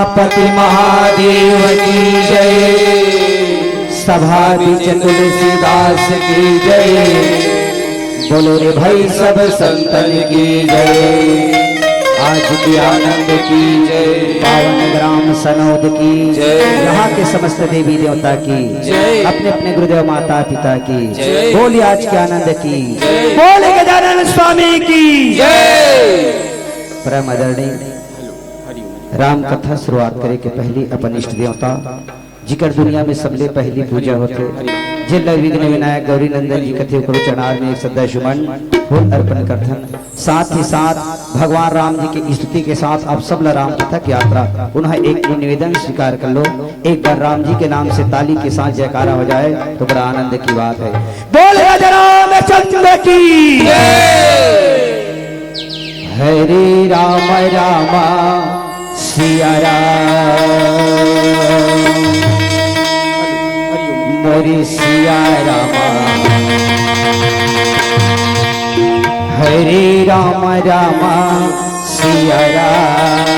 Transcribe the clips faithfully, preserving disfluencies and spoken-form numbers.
पति महादेव की जय। सभा बीच तुलसीदास की जय। बोलो रे भाई सब संतन की जय। आज के आनंद की जय। पावन ग्राम सनौद की जय। यहाँ के समस्त देवी देवता की जय। अपने अपने गुरुदेव माता पिता की जय। बोलिए आज के आनंद की जय। बोले गजानन स्वामी की जय। परम आदरणीय राम कथा शुरुआत करे के पहली अपन इष्ट देवता, जिकर दुनिया में सबले पहली पूजा होथे, जेला विघ्न विनायक गौरी नंदन जी कथे, ओकरो चरणार में एक श्रद्धा सुमन फूल अर्पण करथन। साथ ही साथ भगवान राम जी के स्तुति के साथ आप सब ला राम कथा की यात्रा। पुनः एक निवेदन स्वीकार कर लो, एक बार राम जी के नाम से ताली के साथ जयकारा हो जाए तो बड़ा आनंद की बात है। बोल राजा रामचंद्र की जय। हरे राम राम सिया राम, मोरे सिया राम। हरे राम राम सिया राम।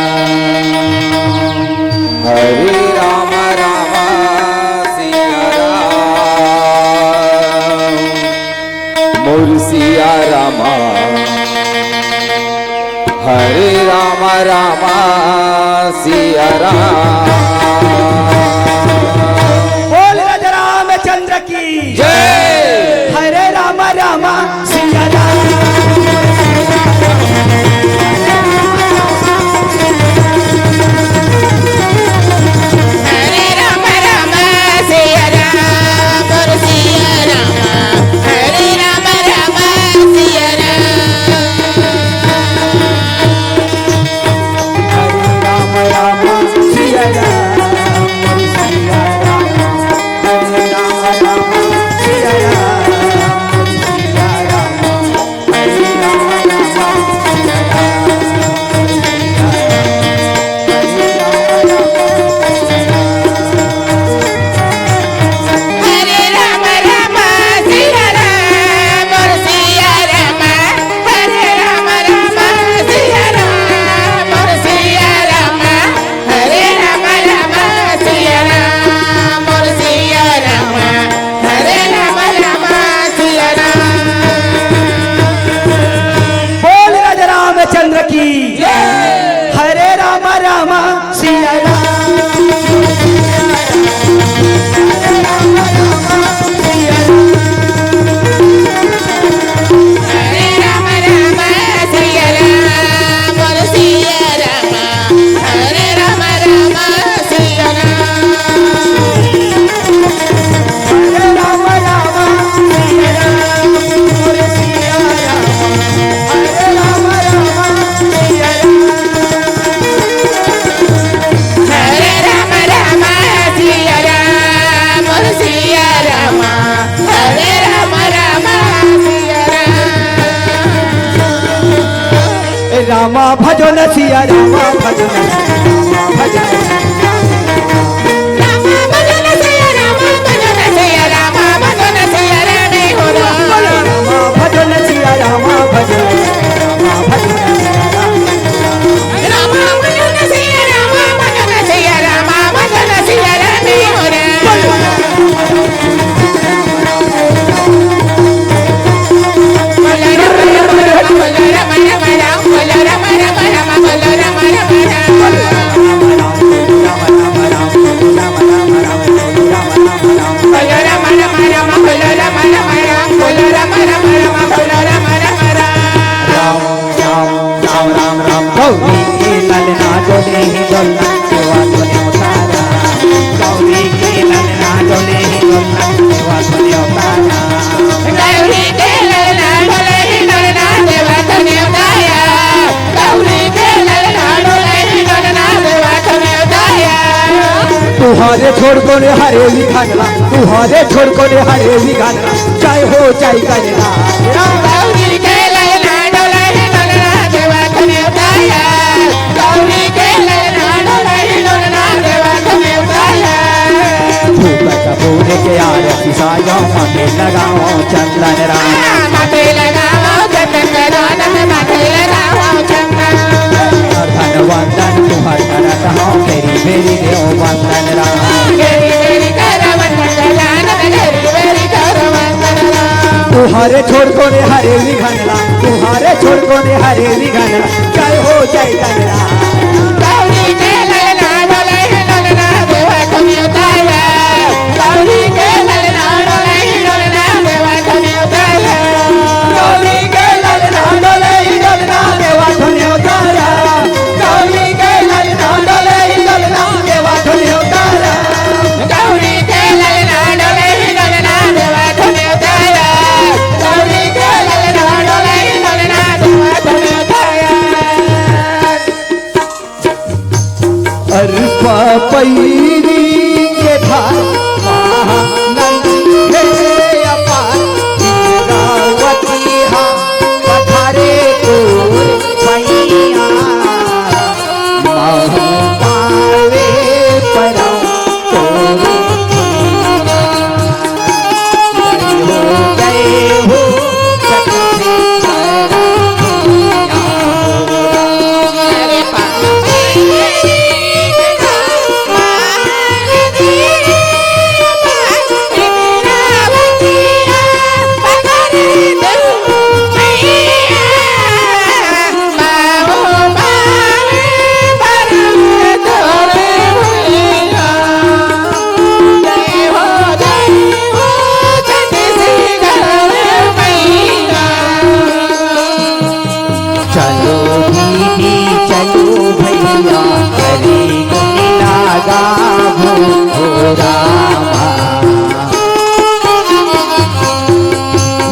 हरे राम राम सिया राम। मोर सिया रामा। हरे राम राम सिया राम। बोल राजा रामचंद्र की जय। हरे राम राम सिया राम। हरे राम राम सिया राम, मोर सिया राम। हरे राम राम सिया राम। हरे राम राम सिया राम, मोर सिया राम। हरे राम राम सिया राम, मोर सिया राम। हरे राम राम सिया राम, मोर सिया राम। हरे राम राम सिया राम, मोर सिया राम। हरे राम राम सिया राम, मोर सिया राम। हरे राम राम सिया राम। बोल राजा रामचंद्र की जय। हरे राम राम सिया राम। हरे राम राम सिया राम, मोर सिया राम। हरे राम राम सिया राम। हरे राम राम सिया राम, मोर सिया राम। हरे राम राम सिया राम। हरे राम राम सिया राम, मोर सिया राम। हरे राम राम सिया राम। रामा भजो न सिया रामा भजो न, रामा भजो न। रामा भजो न सिया रामा भजो न सिया रामा भजो न सिया राम हो राम। रामा भजो न सिया रामा भजो न, रामा भजो न सिया राम। रामा भजो न सिया रामा भजो न सिया रामा भजो न सिया राम हो राम। राम, राम, राम, राम। गौरी के ललना डोले ही डोलना, सेवा तो न्योता राम। गौरी के ललना डोले ही डोलना, सेवा तो न्योता राम। गौरी के ललना डोले ही डोलना, सेवा तो न्योता राम। गौरी के ललना डोले ही डोलना, सेवा तो न्योता राम। तुहरे छोड़ कोने हरे भी घाघरा, तुहरे छोड़ कोने हरे भी घाघरा, जय हो जय गंगा। गौरी के ललना डोले ही डोलना, सेवा तो न्योता राम। गौरी के ललना डोले ही डोलना, सेवा तो न्योता राम। धूप कपूर के आरती साजो, माथे लगाओ चंदन राम। माथे लगाओ चंदन राम, माथे लगाओ चंदन। धन वंदन तुहर करत हौं, तेरी मेरी देव वंदन राम। तेरी मेरी कर वंदन राम, तेरी मेरी कर वंदन राम। तुहारे छोड़ कोने हरे विघन ला, तुहारे छोड़ कोने हरे विघन ला। जय हो जय धन राम। गौरी के ललना डोले, डोलना देवा तुम्हें उतारा। गौरी के ललना डोले, डोलना देवा तुम्हें उतारा। गौरी के ललना डोले, डोलना देवा तुम्हें उतारा। गौरी के ललना डोले, डोलना देवा तुम्हें उतारा। गौरी के ललना डोले, डोलना देवा तुम्हें उतारा। गौरी के ललना डोले, डोलना देवा तुम्हें उतारा। अरपा पैरी के धार महानंद हे अपार, इंद्रावती हा पधारे तोर पैया, महू पावे परम तोर पैया। जय हो, जय हो, सतसिंह चलो दीदी चलो भैया, हरी गुन लगाबो हो रामा।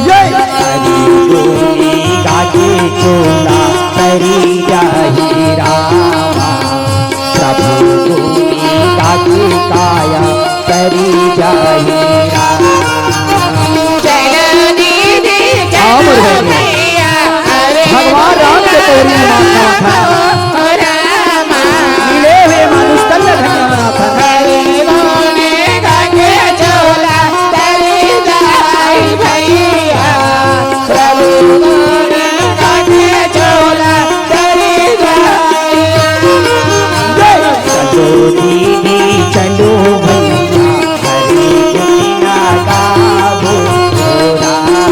ये हरी गुन गाके चोला तरी जाही रामा। प्रभु गुन गाके काया तरी जाही राम। चलो दीदी, चलो हाँ, मोर बहिनी। भैया, हरे भगवान राम के तोरी माँ का था। हो रामा। मिले हुए मानुष तन धन्य मनाथन। हरे मोने गाके चोला तरी जाई भैया। प्रभु मोरे काटे चोला तरी जाए। चलो दीदी चलो भैया, हरे गुन गाबो हो रामा।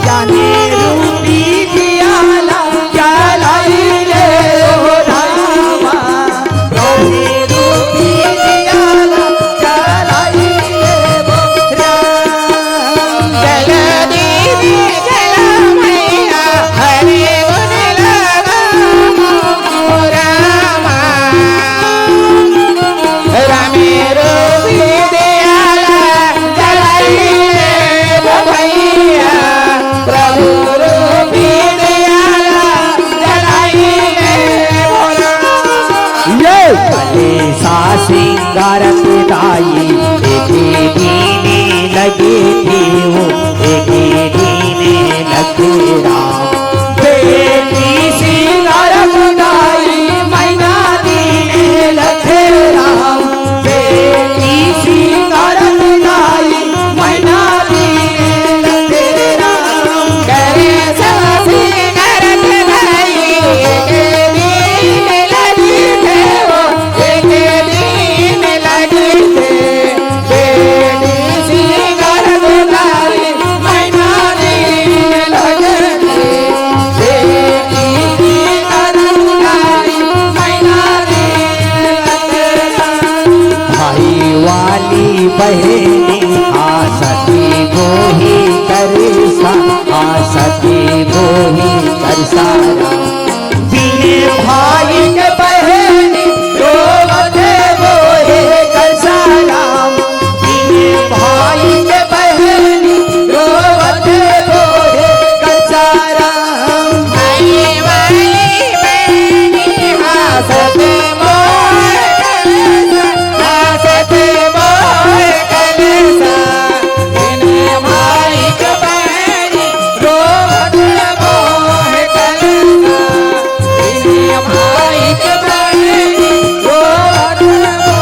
जाने रूपी दियाला जलाई ले हो रामा। प्रभु रूपी दयाला जलाई ले भोला। ये भले सा सिंगारत दाई, एके दीने लगे देवो, एके दीने लगे राम। बेटी सिंगारत दाई, मैना दीने लगे राम। बेटी सिंगारत दाई, मैना दीने लगे राम। करे सा सिंगारत दाई, एके दीने लगे देवो, एके दीने लगे दे। बेटी सिंगारत दाई, मैना दीने लगे दे। बेटी सिंगारत दाई, मैना दीने लगे दे। भाई वाली बहिनी आसती बोही करसा, आसती बोही करसा राम। बिने भाई के बहिनी रोवत बोहे करसा राम। बिने भाई के बहिनी रोवत बोहे करसा राम। भाई वाली बहिनी हंसत मोर कलेसा, हंसत मोर कलेसा। बिने भाई के बहिनी रोवत मोर कलेसा। बिने भाई के बहिनी रोवत मोर।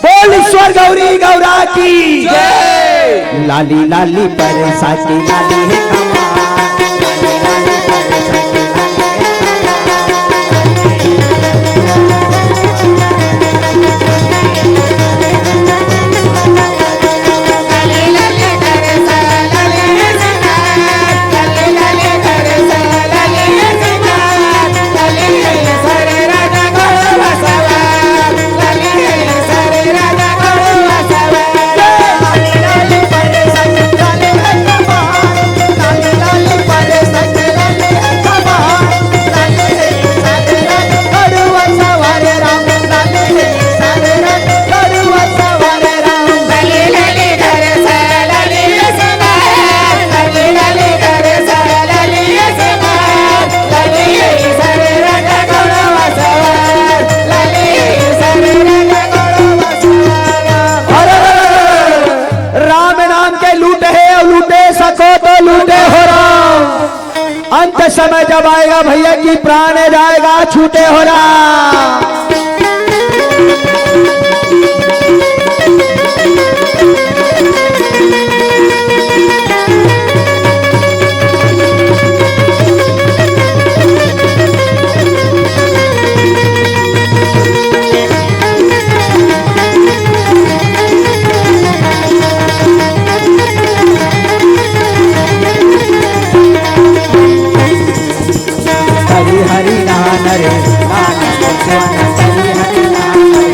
बोल ईश्वर गौरी गौरा की जय। लाली लाली परसा की लाली है कमाल, लाली लाली परसा की लाली है कमाल। लूटे हे अउ लूटे सको तो लूटे हो राम। अंत समय जब आएगा भैया कि प्राण जाएगा छूटे हो राम। हरि हरि नाम रे, नाम हरि हरि नाम रे।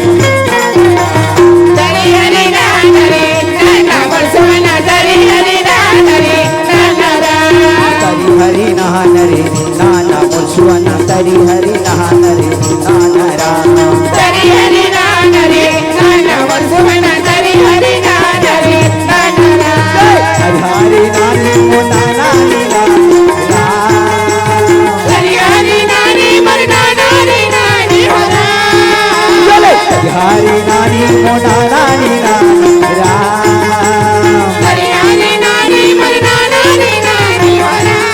हरि हरि नाम रे, नाम हरि हरि नाम रे। हरि हरि नाम रे, नाम हरि हरि नाम रे। हरि हरि नाम रे, नाम हरि हरि नाम रे। हरि हरि नाम रे, नाम हरि हरि नाम रे। हरि हरि नानी मोर नाना रे नानी हो राम। बोले, हरि नानी मोना नानी नानी राम। हरि हरि नानी मोर नाना रे नानी हो राम।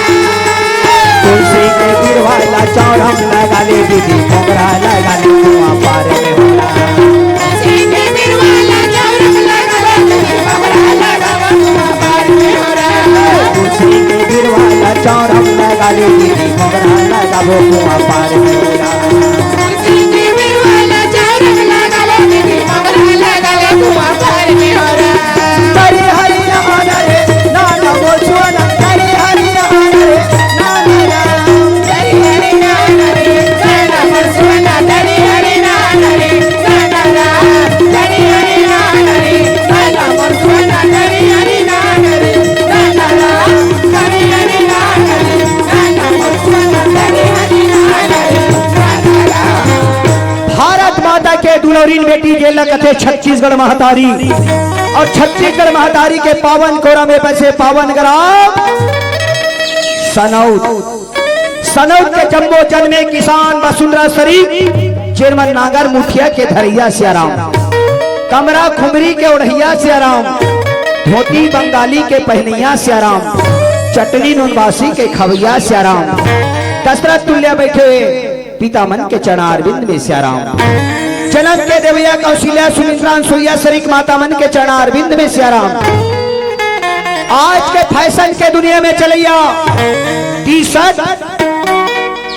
तुलसी के बिरवा ला चौरम लगा ले दीदी, मोगरा लगा ले कुआं पार में हो राम। तुलसी के बिरवा ला चौरम लगा ले दीदी, मोगरा लगा ले कुआं पार में हो राम। तुलसी के बिरवा ला चौरम लगा ले दीदी, मोगरा लगा वो कुआं पार में हो राम। हरि हरि हरि हरे, नाना बोल सुना, हरि हरि हरे, नाना राम। हरि हरि हरे, नाना बोल सुना, हरि हरि हरे, नाना राम। हरि हरि हरे, नाना बोल सुना, हरि हरि हरे, नाना राम। हरि हरि हरे, नाना बोल सुना, हरि हरि हरे, नाना राम। भारत माता के दुलौरिन बेटी जेला कथे छत्तीसगढ़ महतारी, अउ छत्तीसगढ़ महतारी के पावन कोरा में बसे पावन ग्राम सनौद। सनौद के जम्मो जन्मे किसान वसुंधरा शरीफ, जेन मन नांगर मुठिया के धरइया सियाराम, कमरा खुमरी के ओढ़इया सियाराम, धोती बंगाली के पहनइया सियाराम, चटनी नून बासी के खवइया सियाराम, दशरथ तुल्य बैठे पिता मन के चरणार बिंद में सियाराम। जनक के देवैया कौशल्या सुमित्रा अनसुईया शरीक माता मन के चरणार बिंद में सियाराम। आज के फैशन के दुनिया में चलैया टी शर्ट,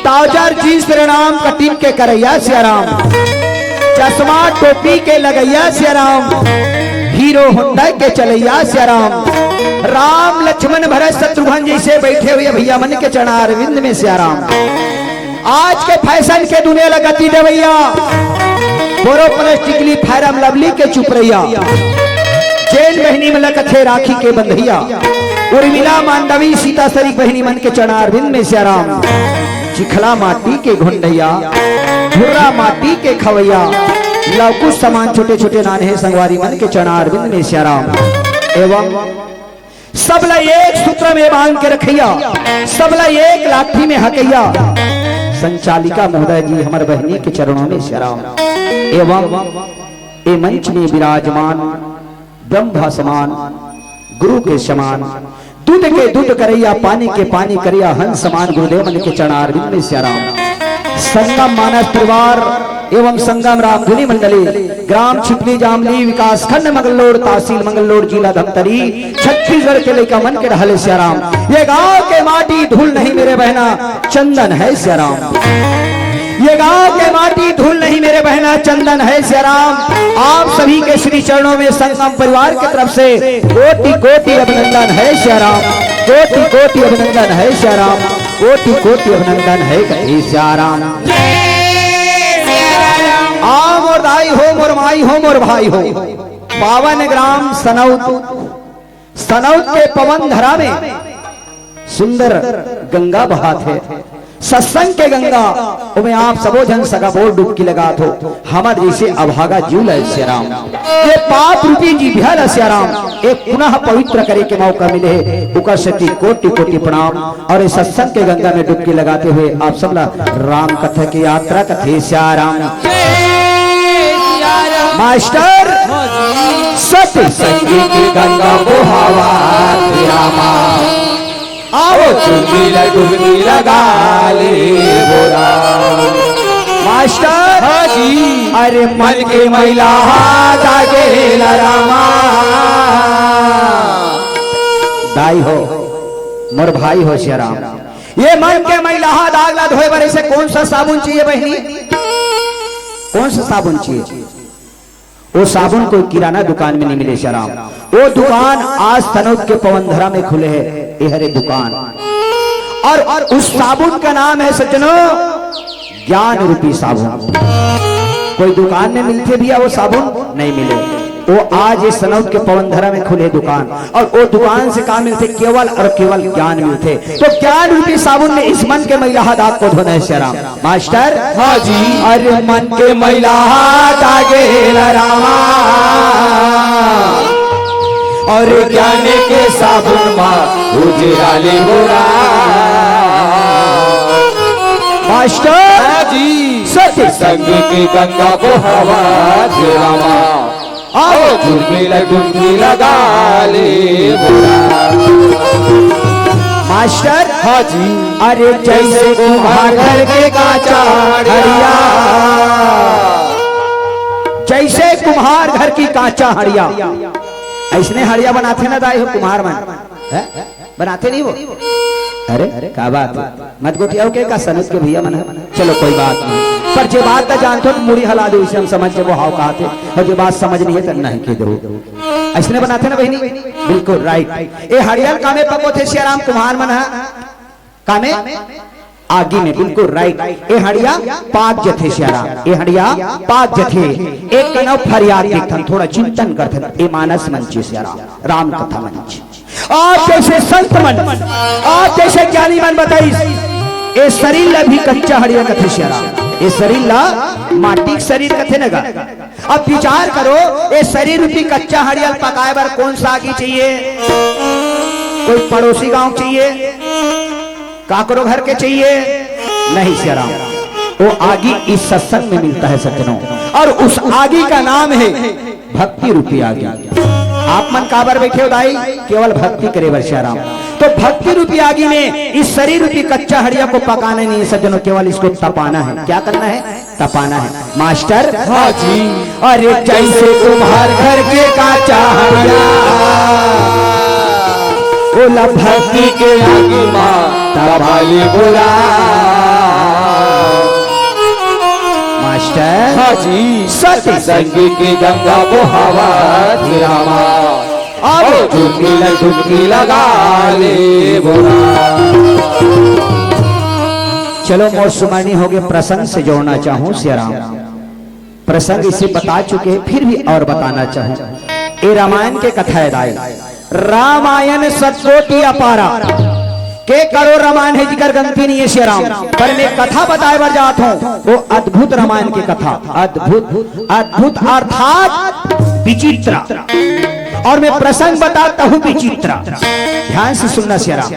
ट्राउजर, जींस, परिणाम कटिंग के करैया सियाराम, चश्मा टोपी के लगैया सियाराम, हीरो होंडा के चलैया सियाराम, राम लक्ष्मण भरत शत्रुघ्न जैसे बैठे हुए भैया मन के चरणार बिंद में सियाराम। आज के फैशन के दुनिया ला गति देवैया, बोरो प्लस टिकली फैरम लवली के चुपरैया, जेन बहिनी मन ला कथे राखी के बंधैया, उर्मिला मांडवी सीता शरीक बहिनी मन के चरणार बिंद में सियाराम, चिखला माटी के घोंडैया, भुर्रा माटी के खवैया, लवकुश समान छोटे छोटे नान्हे संगवारी मन के चरणार बिंद में सियाराम। एवं सबला एक सूत्र में बांध के रखैया, सबला एक लाठी में हकैया, संचालिका महोदय जी हमर बहिनी के चरणों में सियाराम। एवं ए मंच में विराजमान ब्रह्मा समान, गुरु के समान, दूध के दूध करैया, पानी के पानी करैया, हंस समान गुरुदेव मन के चरणार बिंद में सियाराम। संगम मानस परिवार एवं संगम रामधुनी मंडली, ग्राम छिपली जामली, विकासखंड मंगलोर, तहसील मंगलोर, जिला धमतरी, छत्तीसगढ़ के लइका मन के रहल सियाराम। ये गांव के माटी धूल नहीं मेरे बहना, चंदन है सियाराम। ये गांव के माटी धूल नहीं मेरे बहना, चंदन है सियाराम। आप सभी के श्री चरणों में संगम परिवार की तरफ से कोटि कोटि अभिनंदन है सियाराम, कोटि कोटि अभिनंदन है सियाराम, कोटि कोटि अभिनंदन है कहे सियाराम। आओ मोर दाई हो, मोर माई हो, मोर भाई हो, पावन ग्राम सनौद, सनौद के पवन धरा में सुंदर गंगा बहात हे, सत्संग के गंगा, ओमे आप सबो झन सगा बोर डुबकी लगात हो। हमर जैसे अभागा जीव ल सियाराम, ये पाप रूपी जीभ्या ल सियाराम, एक पुनः पवित्र करे के मौका मिले हे, ओकर सेती कोटि कोटि प्रणाम। और इस सत्संग के गंगा में डुबकी लगाते हुए आप सब ला राम कथा की यात्रा कथे सियाराम। मास्टर, सत्संग की गंगा बहावा, आओ चुटकी लगा ले बोला। मास्टर। हाँ जी। अरे मन के मैला हा दागे ला रामा। दाई हो, मोर भाई हो सियाराम, ये मन के मैला हा दाग ला धोए बर ऐसे कौन सा साबुन चाहिए बहिनी? कौन सा साबुन चाहिए? वो साबुन कोई किराना दुकान में नहीं मिले सियाराम। वो दुकान आज तनोद के पवनधरा में खुले है, ये हरे दुकान। और, और उस साबुन का नाम है सज्जनों, ज्ञान रूपी साबुन। कोई दुकान में मिलथे भैया वो साबुन? नहीं मिले। वो आज इस सनौत के पवनधरा में खुले दुकान, और वो दुकान से का मिलथे? केवल और केवल ज्ञान मिलथे। तो ज्ञान रूपी साबुन में इस मन के मैला हा दाग को धोना है सियाराम। मास्टर। हाँ जी। अरे मन के मैला हा दागे ला रामा, और ज्ञान के साबुन मा उजरा ले बोला। मास्टर। हाँ जी। सत्य। संग की गंगा बोहावा रामा, आओ चुटकी लगा ले बोला। मास्टर। हाँ जी। अरे जैसे कुम्हार घर के कांचा हड़िया, जैसे कुम्हार घर की कांचा हड़िया, ऐसने हड़िया बनाथे ना दाई हो कुम्हार मन, हैं? बनाथे नहीं वो? अरे, का बात है? मत गोठियाओ के का सनत के भैया मन है? चलो, कोई बात नहीं। पर जे बात ला जानथो, तो मुड़ी हला दे, उसे हम समझ के वो हाव कहाथे। और जे बात समझ नहीं है, तो नहीं कह दो। ऐसने बनाथे ना बहिनी? बिल्कुल राइट। ए हड़िया ल कामे पकोथे सियाराम कुम्हार मन हा? कामे? आगी में। बिल्कुल राइट। ए हड़िया पाक जथे सियाराम, ए हड़िया पाक जथे। एक कनव फरियाद देखथन, थोड़ा चिंतन करथन, ए मानस मंच सियाराम, राम कथा मंच। आप जैसे संत मन, आप जैसे ज्ञानी मन बताइस, ए शरीर ला भी कच्चा हड़िया कथे सियाराम, ए शरीर ला माटी के शरीर कथे न गा। अब विचार करो, ए शरीर रूपी कच्चा हड़िया ल पकाए बर कौन सा आगी चाहिए? कोई पड़ोसी गांव चाहिए? काकरो घर के चाहिए? नहीं सियाराम, वो आगी इस सत्संग में मिलता है सज्जनों, और उस आगी का नाम है भक्ति रूपी आगी। आप मन काबर बैठे हो दाई? केवल भक्ति करे बर सियाराम। तो भक्ति रूपी आगी में इस शरीर रूपी कच्चा हड़िया को पकाना नहीं है सज्जनों, केवल इसको तपाना है। क्या करना है? तपाना है। मास्टर। हाँ जी। अरे जैसे कुम्हार घर के कांचा हड़िया, बोला भक्ति के आगी मा तबाली बोला। मास्टर। हाँ जी। सत्य। संगी की गंगा बोहावा रामा, आओ चुटकी ल-, चुटकी लगा ले बोला। चलो, मोर सुमरनी हो गए, प्रसंग से जोड़ना चाहूं सियाराम। प्रसंग इसे बता चुके हैं, फिर भी और बताना चाहूं। ए रामायण के कथा है दाई। रामायण सतकोटि अपारा। के करो रामायण है जिकर गलती नहीं है सियाराम। पर मैं कथा बताए बर जात हूं, वो अद्भुत रामायण के कथा। अद्भुत, अद्भुत अर्थात विचित्र। और मैं प्रसंग बताता हूं विचित्र। ध्यान से सुनना सियाराम।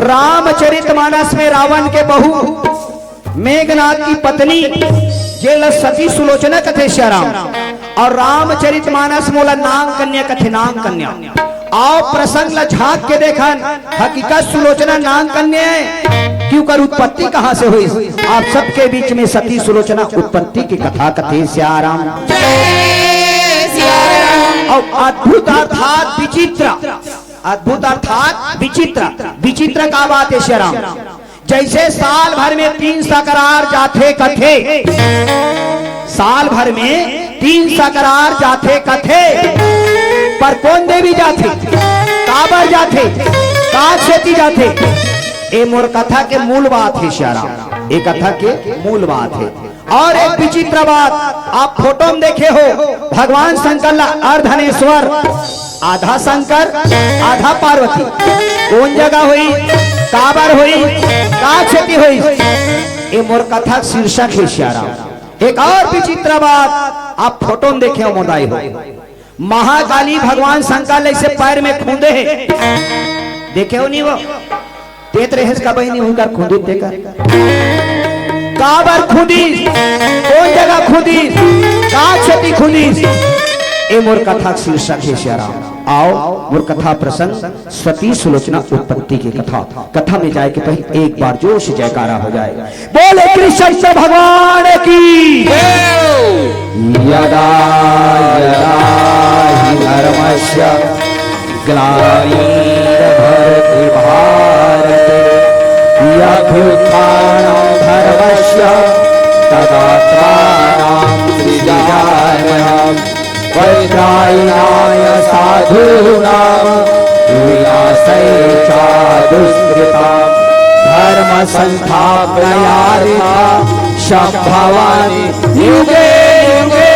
रामचरित मानस में रावण के बहू मेघनाथ की पत्नी, जेला सती सुलोचना कथे सियाराम। और रामचरित मानस मोला नांग कन्या कथे, नांग कन्या। आओ प्रसंग ला झांक के देखन, हकीकत सुलोचना नांग कन्या है कि ओकर उत्पत्ति कहां से हुई? आप सबके बीच में सती सुलोचना उत्पत्ति की कथा कथे सियाराम। और अद्भुत अर्थात विचित्र, अद्भुत अर्थात विचित्र, विचित्र का बात है सियाराम? जैसे साल भर में तीन सकरार जाथे कथे, साल भर में तीन सकरार जाथे कथे, पर कोन देवी जाथे, काबर जाथे, का सेती जाथे? ए मोर कथा के मूल बात हे सियाराम, ए कथा के मूल बात हे। और एक विचित्र बात, आप फोटो में देखे हो, भगवान शंकर ला अर्धनेश्वर, आधा शंकर, आधा पार्वती। कोन जगह होई, काबर होई, का सेती होई, ए मोर कथा के शीर्षक हे सियाराम। एक और विचित्र बात, आप फोटो में देखे हो मोर दाई हो, महाकाली भगवान शंकर ला ऐसे पैर में खूंदे हे, देखे हो नहीं वो? तेत रहेस का बहिनी उनकर खूंदिस तेकर। काबर खूंदिस, कोन जगह खूंदिस, का सेती खूंदिस, ए मोर कथा के शीर्षक हे सियाराम। आओ, मोर कथा प्रसंग सती सुलोचना उत्पत्ति के कथा। कथा में जाए के पहले एक बार जोर से जयकारा हो जाए। बोले कृष्ण भगवान की। यदा यदा ही धर्मस्य ग्लानिर्भवति भारत, अभ्युत्थानं धर्मस्य तदात्मानं सृजाम्यहम्। वैद्यायनाय साधूनां विनाशाय च दुष्कृताम्। धर्मसंस्थापनार्थाय सम्भवामि युगे युगे।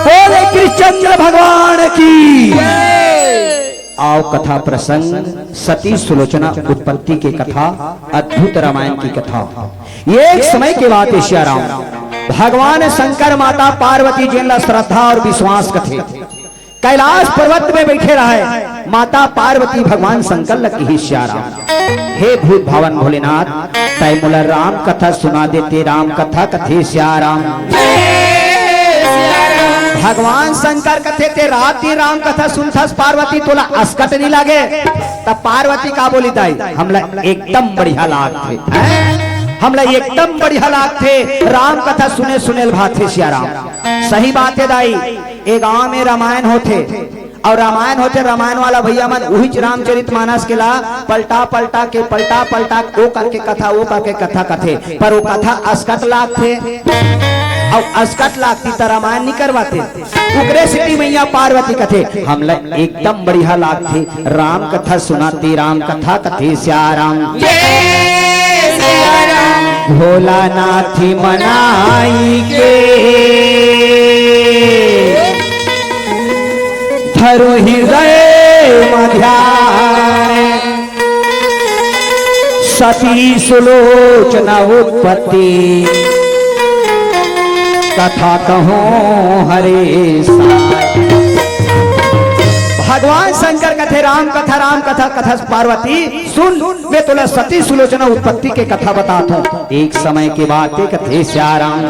बोले कृष्णचंद्र भगवान की। आओ, कथा प्रसंग सती सुलोचना उत्पत्ति के कथा, अद्भुत रामायण की कथा। ये एक समय के बात हे सियाराम, भगवान शंकर माता पार्वती जेन ला श्रद्धा और विश्वास कथे, कैलाश पर्वत में बैठे रहे, माता पार्वती भगवान शंकर ला कही सियाराम, हे भूत भावन भोलेनाथ, तै मोला राम कथा सुना देते, राम कथा कथे सियाराम। भगवान शंकर कथे, ते रात दिन राम कथा सुनथस पार्वती, तोला असकट नहीं लागे? तब पार्वती का बोली, दाई, हमला एकदम बढ़िया लागथे, हैं? हमला एकदम बढ़िया लागथे राम कथा सुने, सुने ल भाथे सियाराम। सही बात हे दाई, ए गांव में रामायण होथे, अउ रामायण होथे, रामायण वाला भैया मन उहीच रामचरित मानस के ला पलटा पलटा के, पलटा पलटा के, ओ करके कथा, ओ करके कथा कथे, पर ओ कथा असकट लागथे, अउ असकट लागती त रामायण नी करवाते। उकरे सेती मैया पार्वती कथे, हमला एकदम बढ़िया लागथे राम कथा सुनाती, राम कथा कथे सियाराम। जय सियाराम। भोलानाथ मनाई के धरु हृदय म ध्यान, सती सुलोचना उत्पत्ति कथा कहूँ हरे साय। भगवान शंकर कथे राम कथा, राम कथा कथा पार्वती सुन, मैं तोला सती सुलोचना उत्पत्ति के कथा बतात हूँ। एक समय के बात हे कथे सियाराम।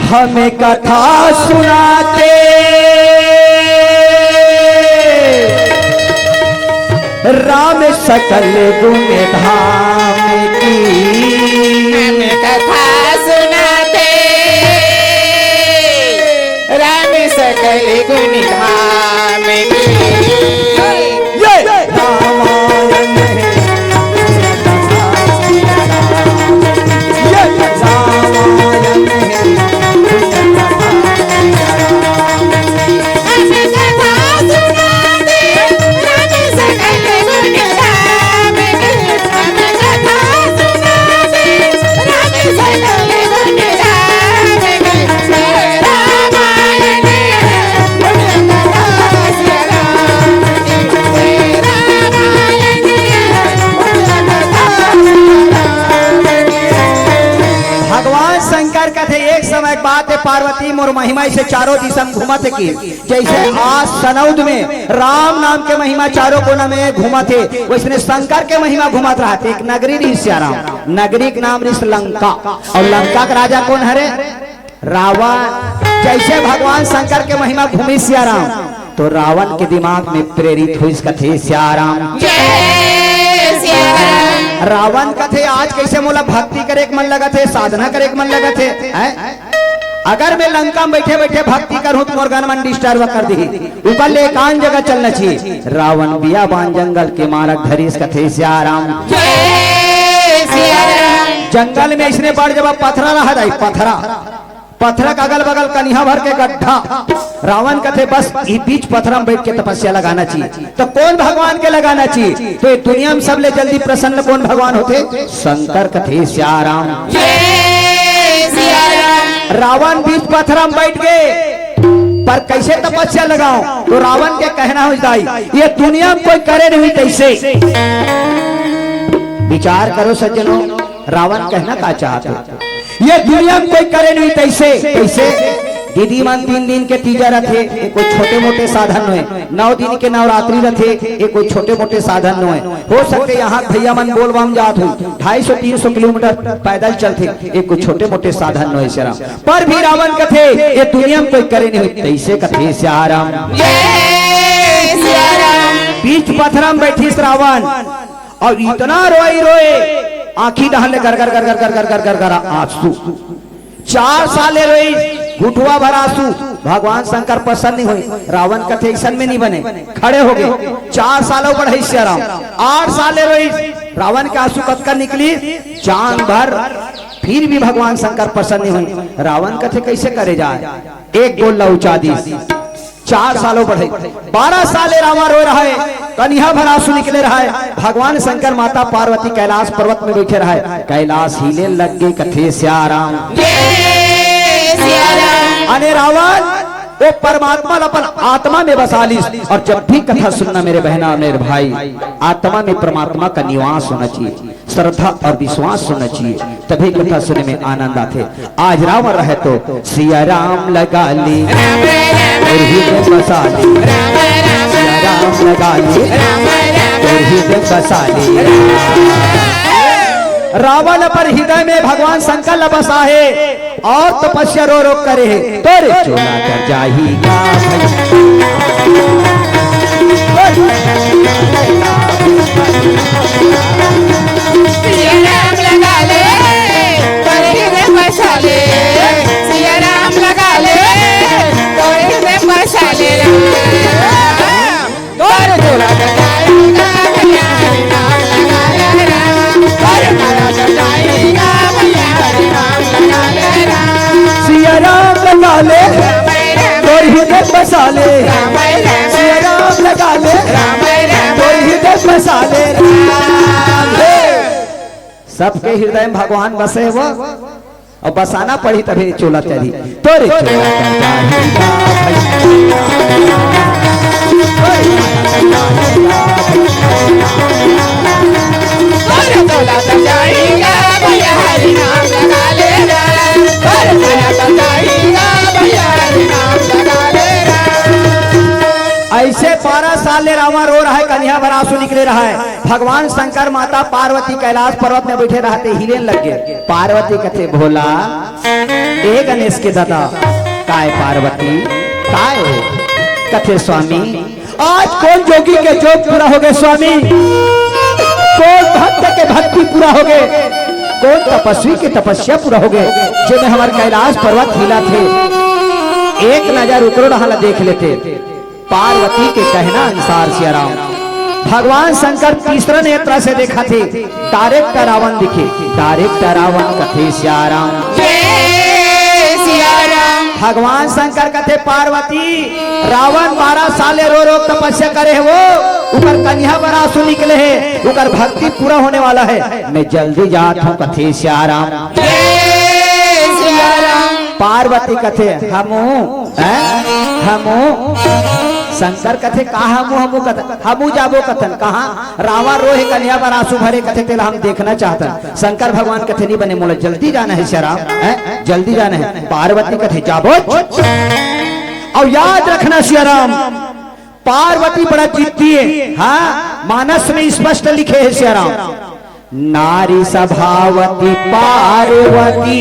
हमें कथा सुनाते राम सकल गुण धाम की। हमें कथा सुनाते राम सकल गुण धाम की। ये रामायण है, ये रामायण है। भगवान शंकर कथे, एक समय के बात हे, पार्वती मोर महिमा से चारों दिशा में घूमत हे कि जैसे आज सनौद में राम नाम के महिमा चारों कोना में घूमत हे, वैसने शंकर के महिमा घूमत रहत हे। एक नगरी रहिस सियाराम, नगरी के नाम रहिस लंका, अउ लंका के राजा कोन हरे? रावण। जैसे भगवान शंकर के महिमा घूमिस सियाराम, तो रावण के दिमाग में प्रेरित होइस, कथे सियाराम। जय सियाराम। रावण कथे, आज कइसे मोला भक्ति करे के मन लगत हे, साधना करे के मन लगत हे, हैं? अगर मैं लंका में बइठे बइठे भक्ति करहूं त मोर गन मन disturb कर दिही। ओकर ले एकांत जगह चलना चाहिए। रावण बियाबान जंगल के मारग धरिस, कथे सियाराम। जय सियाराम। जंगल में अइसने बड़ जबर पथरा रहा दाई, पथरा। पथरा के अगल बगल कनिहा भर के गड्ढा। रावण कथे, बस ई बीच पथरा में बइठ के तपस्या लगाना चाहिए। तो कोन भगवान के लगाना चाहिए? तो ये दुनिया में सबले जल्दी प्रसन्न कोन भगवान होथे? शंकर, कथे सियाराम। जय सियाराम। रावण बीच पथरा में बइठ गे, पर कइसे तपस्या लगावंव? तो रावण के कहना होइस दाई, ये दुनिया में कोई करे नहीं तइसे। विचार करो सज्जनों, रावण कहना का चाहत हे? ये दुनिया में कोई करे नहीं तइसे, कइसे? दीदी मन, तीन दिन के तीजा रथे, ये कोई छोटे मोटे साधन नोहे। नौ दिन के नवरात्रि रथे, ये कोई छोटे मोटे साधन नोहे। हो सकथे यहाँ भैया मन बोलबम जात हो, ढाई सौ तीन सौ किलोमीटर पैदल चलथे, ये कोई छोटे मोटे साधन नोहे सियाराम। पर भी रावण कथे, ये दुनिया में कोई करे नहीं तइसे, कथे सियाराम। जय सियाराम। बीच पथरा में बइठिस रावण, अउ इतना रोई रोए, आंखी डहन ले गर गर गर गर गर गर गर गर गर आंसू। चार साल ले रोई, घुटवा भर आंसू। भगवान शंकर प्रसन्न नहीं होई। रावण कथे, अइसन में नहीं बने, खड़े हो गे। चार साल अउ बढ़ाइस सियाराम, आठ साल ले रोई। रावण के आंसू कतका निकली? जांघ भर। फिर भी भगवान शंकर प्रसन्न नहीं होई। रावण कथे, कइसे करे जाए? एक गोला उचा दिस। चार साल अउ बढ़े, बारह साल ले रावण रोए रहय, कनिहा भर आंसू निकले रहय। भगवान शंकर, माता पार्वती कैलाश पर्वत में बइठे रहय। कैलाश हिले लग गे, कथे सियाराम। जय सियाराम। अने रावण वो परमात्मा ल अपन आत्मा में बसा लिस। और जब भी कथा सुनना मेरे बहना और मेरे भाई, आत्मा में परमात्मा का निवास होना चाहिए। श्रद्धा और विश्वास होना चाहिए, तभी कथा सुने में आनंद आथे। आज रावण रहे तो सिया राम लगा ले, तोर हृदय बसा ले। सिया राम लगा ले, तोर हृदय बसा ले। रावण अपन हृदय में भगवान शंकर ल बसा हे। और तपस्या रो रो करे हे, तोर चोला कर जाही गा भैया। सिया राम लगा ले, तोर हृदय बसा ले, सिया राम लगा ले, तोर हृदय बसा ले। तोर चोला कर जाही गा भैया, हरि नाम लगा ले राम। तोर चोला कर जाही गा भैया, हरि नाम लगा ले राम। सिया राम लगा ले, तोर हृदय बसा ले। सिया राम लगा ले, तोर हृदय बसा ले राम। सबके हृदय में भगवान बसे वो। अउ बसाना पड़ही तभे चोला चढ़ही। तोर चोला कर जाही गा भैया। तोर चोला कर जाही गा भैया, हरि नाम लगा ले रे। तोर चोला कर जाही गा भैया, हरि नाम लगा ले रे। अइसे बारह साल ले रावण रो रहय, कनिहा भर आंसू निकले रहय। भगवान शंकर, माता पार्वती कैलाश पर्वत में बइठे रहत हे, हिले लग गे। पार्वती कथे, भोला, ए गणेश के ददा, काय पार्वती, काय हो? कथे, स्वामी, आज कोन जोगी के जोग पूरा हो गे स्वामी? कोन भक्त के भक्ति पूरा हो गे? कोन तपस्वी के तपस्या पूरा हो गे? जेमे हमर कैलाश पर्वत हिलत हे। एक नजर ओकरो डहर ला देख लेते। पार्वती के कहना अनुसार सिया राम, भगवान शंकर तीसरा नेत्र से देखथे, direct रावण दिखे, direct रावण कथे सिया राम। जय सिया राम। भगवान शंकर कथे, पार्वती, रावण बारह साल ले रो रो तपस्या करे हे, वो ओकर कनिहा भर आंसू निकले हे, ओकर भक्ति पूरा होने वाला हे, मैं जल्दी जात हूँ कथे सिया राम। जय सिया राम। पार्वती कथे, हमू हैं? हमू? शंकर कथे, का हमू, हमू कथन? हमू जाबो कथन। कहाँ? रावण रोहे, कनिहा भर आंसू भरे, कथे, तेला हम देखना चाहतन। शंकर भगवान कथे, नहीं बने, मोला जल्दी जाना हे सिया राम, हैं? जल्दी जाना हे। पार्वती कथे, जाबो। अउ याद रखना सिया राम, पार्वती बड़ा जिद्दी हे। हाँ, मानस में स्पष्ट लिखे हे सिया राम। नारी सभावती पार्वती,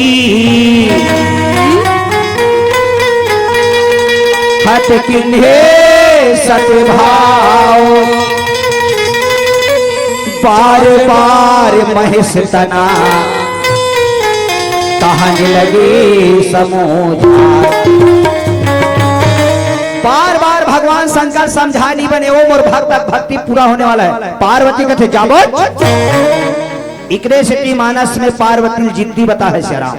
हठ किन्हे सत भाव। बार बार महेश तना, कहने लगे समझा। बार बार भगवान शंकर समझा नहीं बने, ओ मोर भक्त, भक्ति पूरा होने वाला है। पार्वती कथे, जाबो। इकरे सेती मानस में पार्वती जिद्दी बता है सियाराम।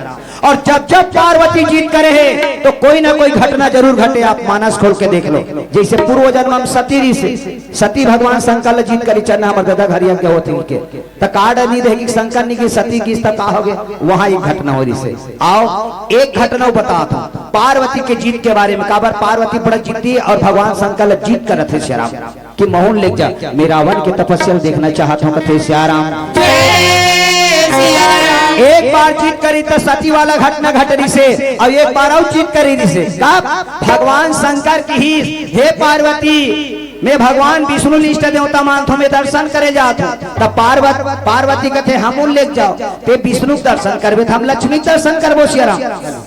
और जब जब पार्वती जिद करे हे, तो कोई ना कोई घटना जरूर घटे। आप मानस खोल के देख लो, जैसे पूर्व जन्म में सती रहिसे, सती भगवान शंकर ल जिद करी, चलना हमर ददा घर यज्ञ होत हे के, त का डर नहीं रहे कि शंकर नहीं कि सती किस त का हो गए, वहां एक घटना हो रहिसे। आओ, एक घटना बता दो पार्वती के जिद के बारे में। काबर पार्वती बड़ा जिद्दी और भगवान शंकर ल जिद करत हे सियाराम। कि महूं ल लेग जा, मैं रावण के तपस्या ल देखना चाहत हूं, कथे सियाराम। एक बार जिद करी त सती वाला घटना घट रहिसे, अउ एक बार अउ जिद करी रहिसे। का भगवान शंकर किहिस, हे पार्वती, मैं भगवान विष्णु ल इष्ट देवता मानत हूं, मैं दर्शन करे जात हूं। त पार्वत-, पार्वती कथे, हमूं ल लेग जाओ, ते विष्णु के दर्शन करबे, त हम लक्ष्मी के दर्शन करबो सियाराम।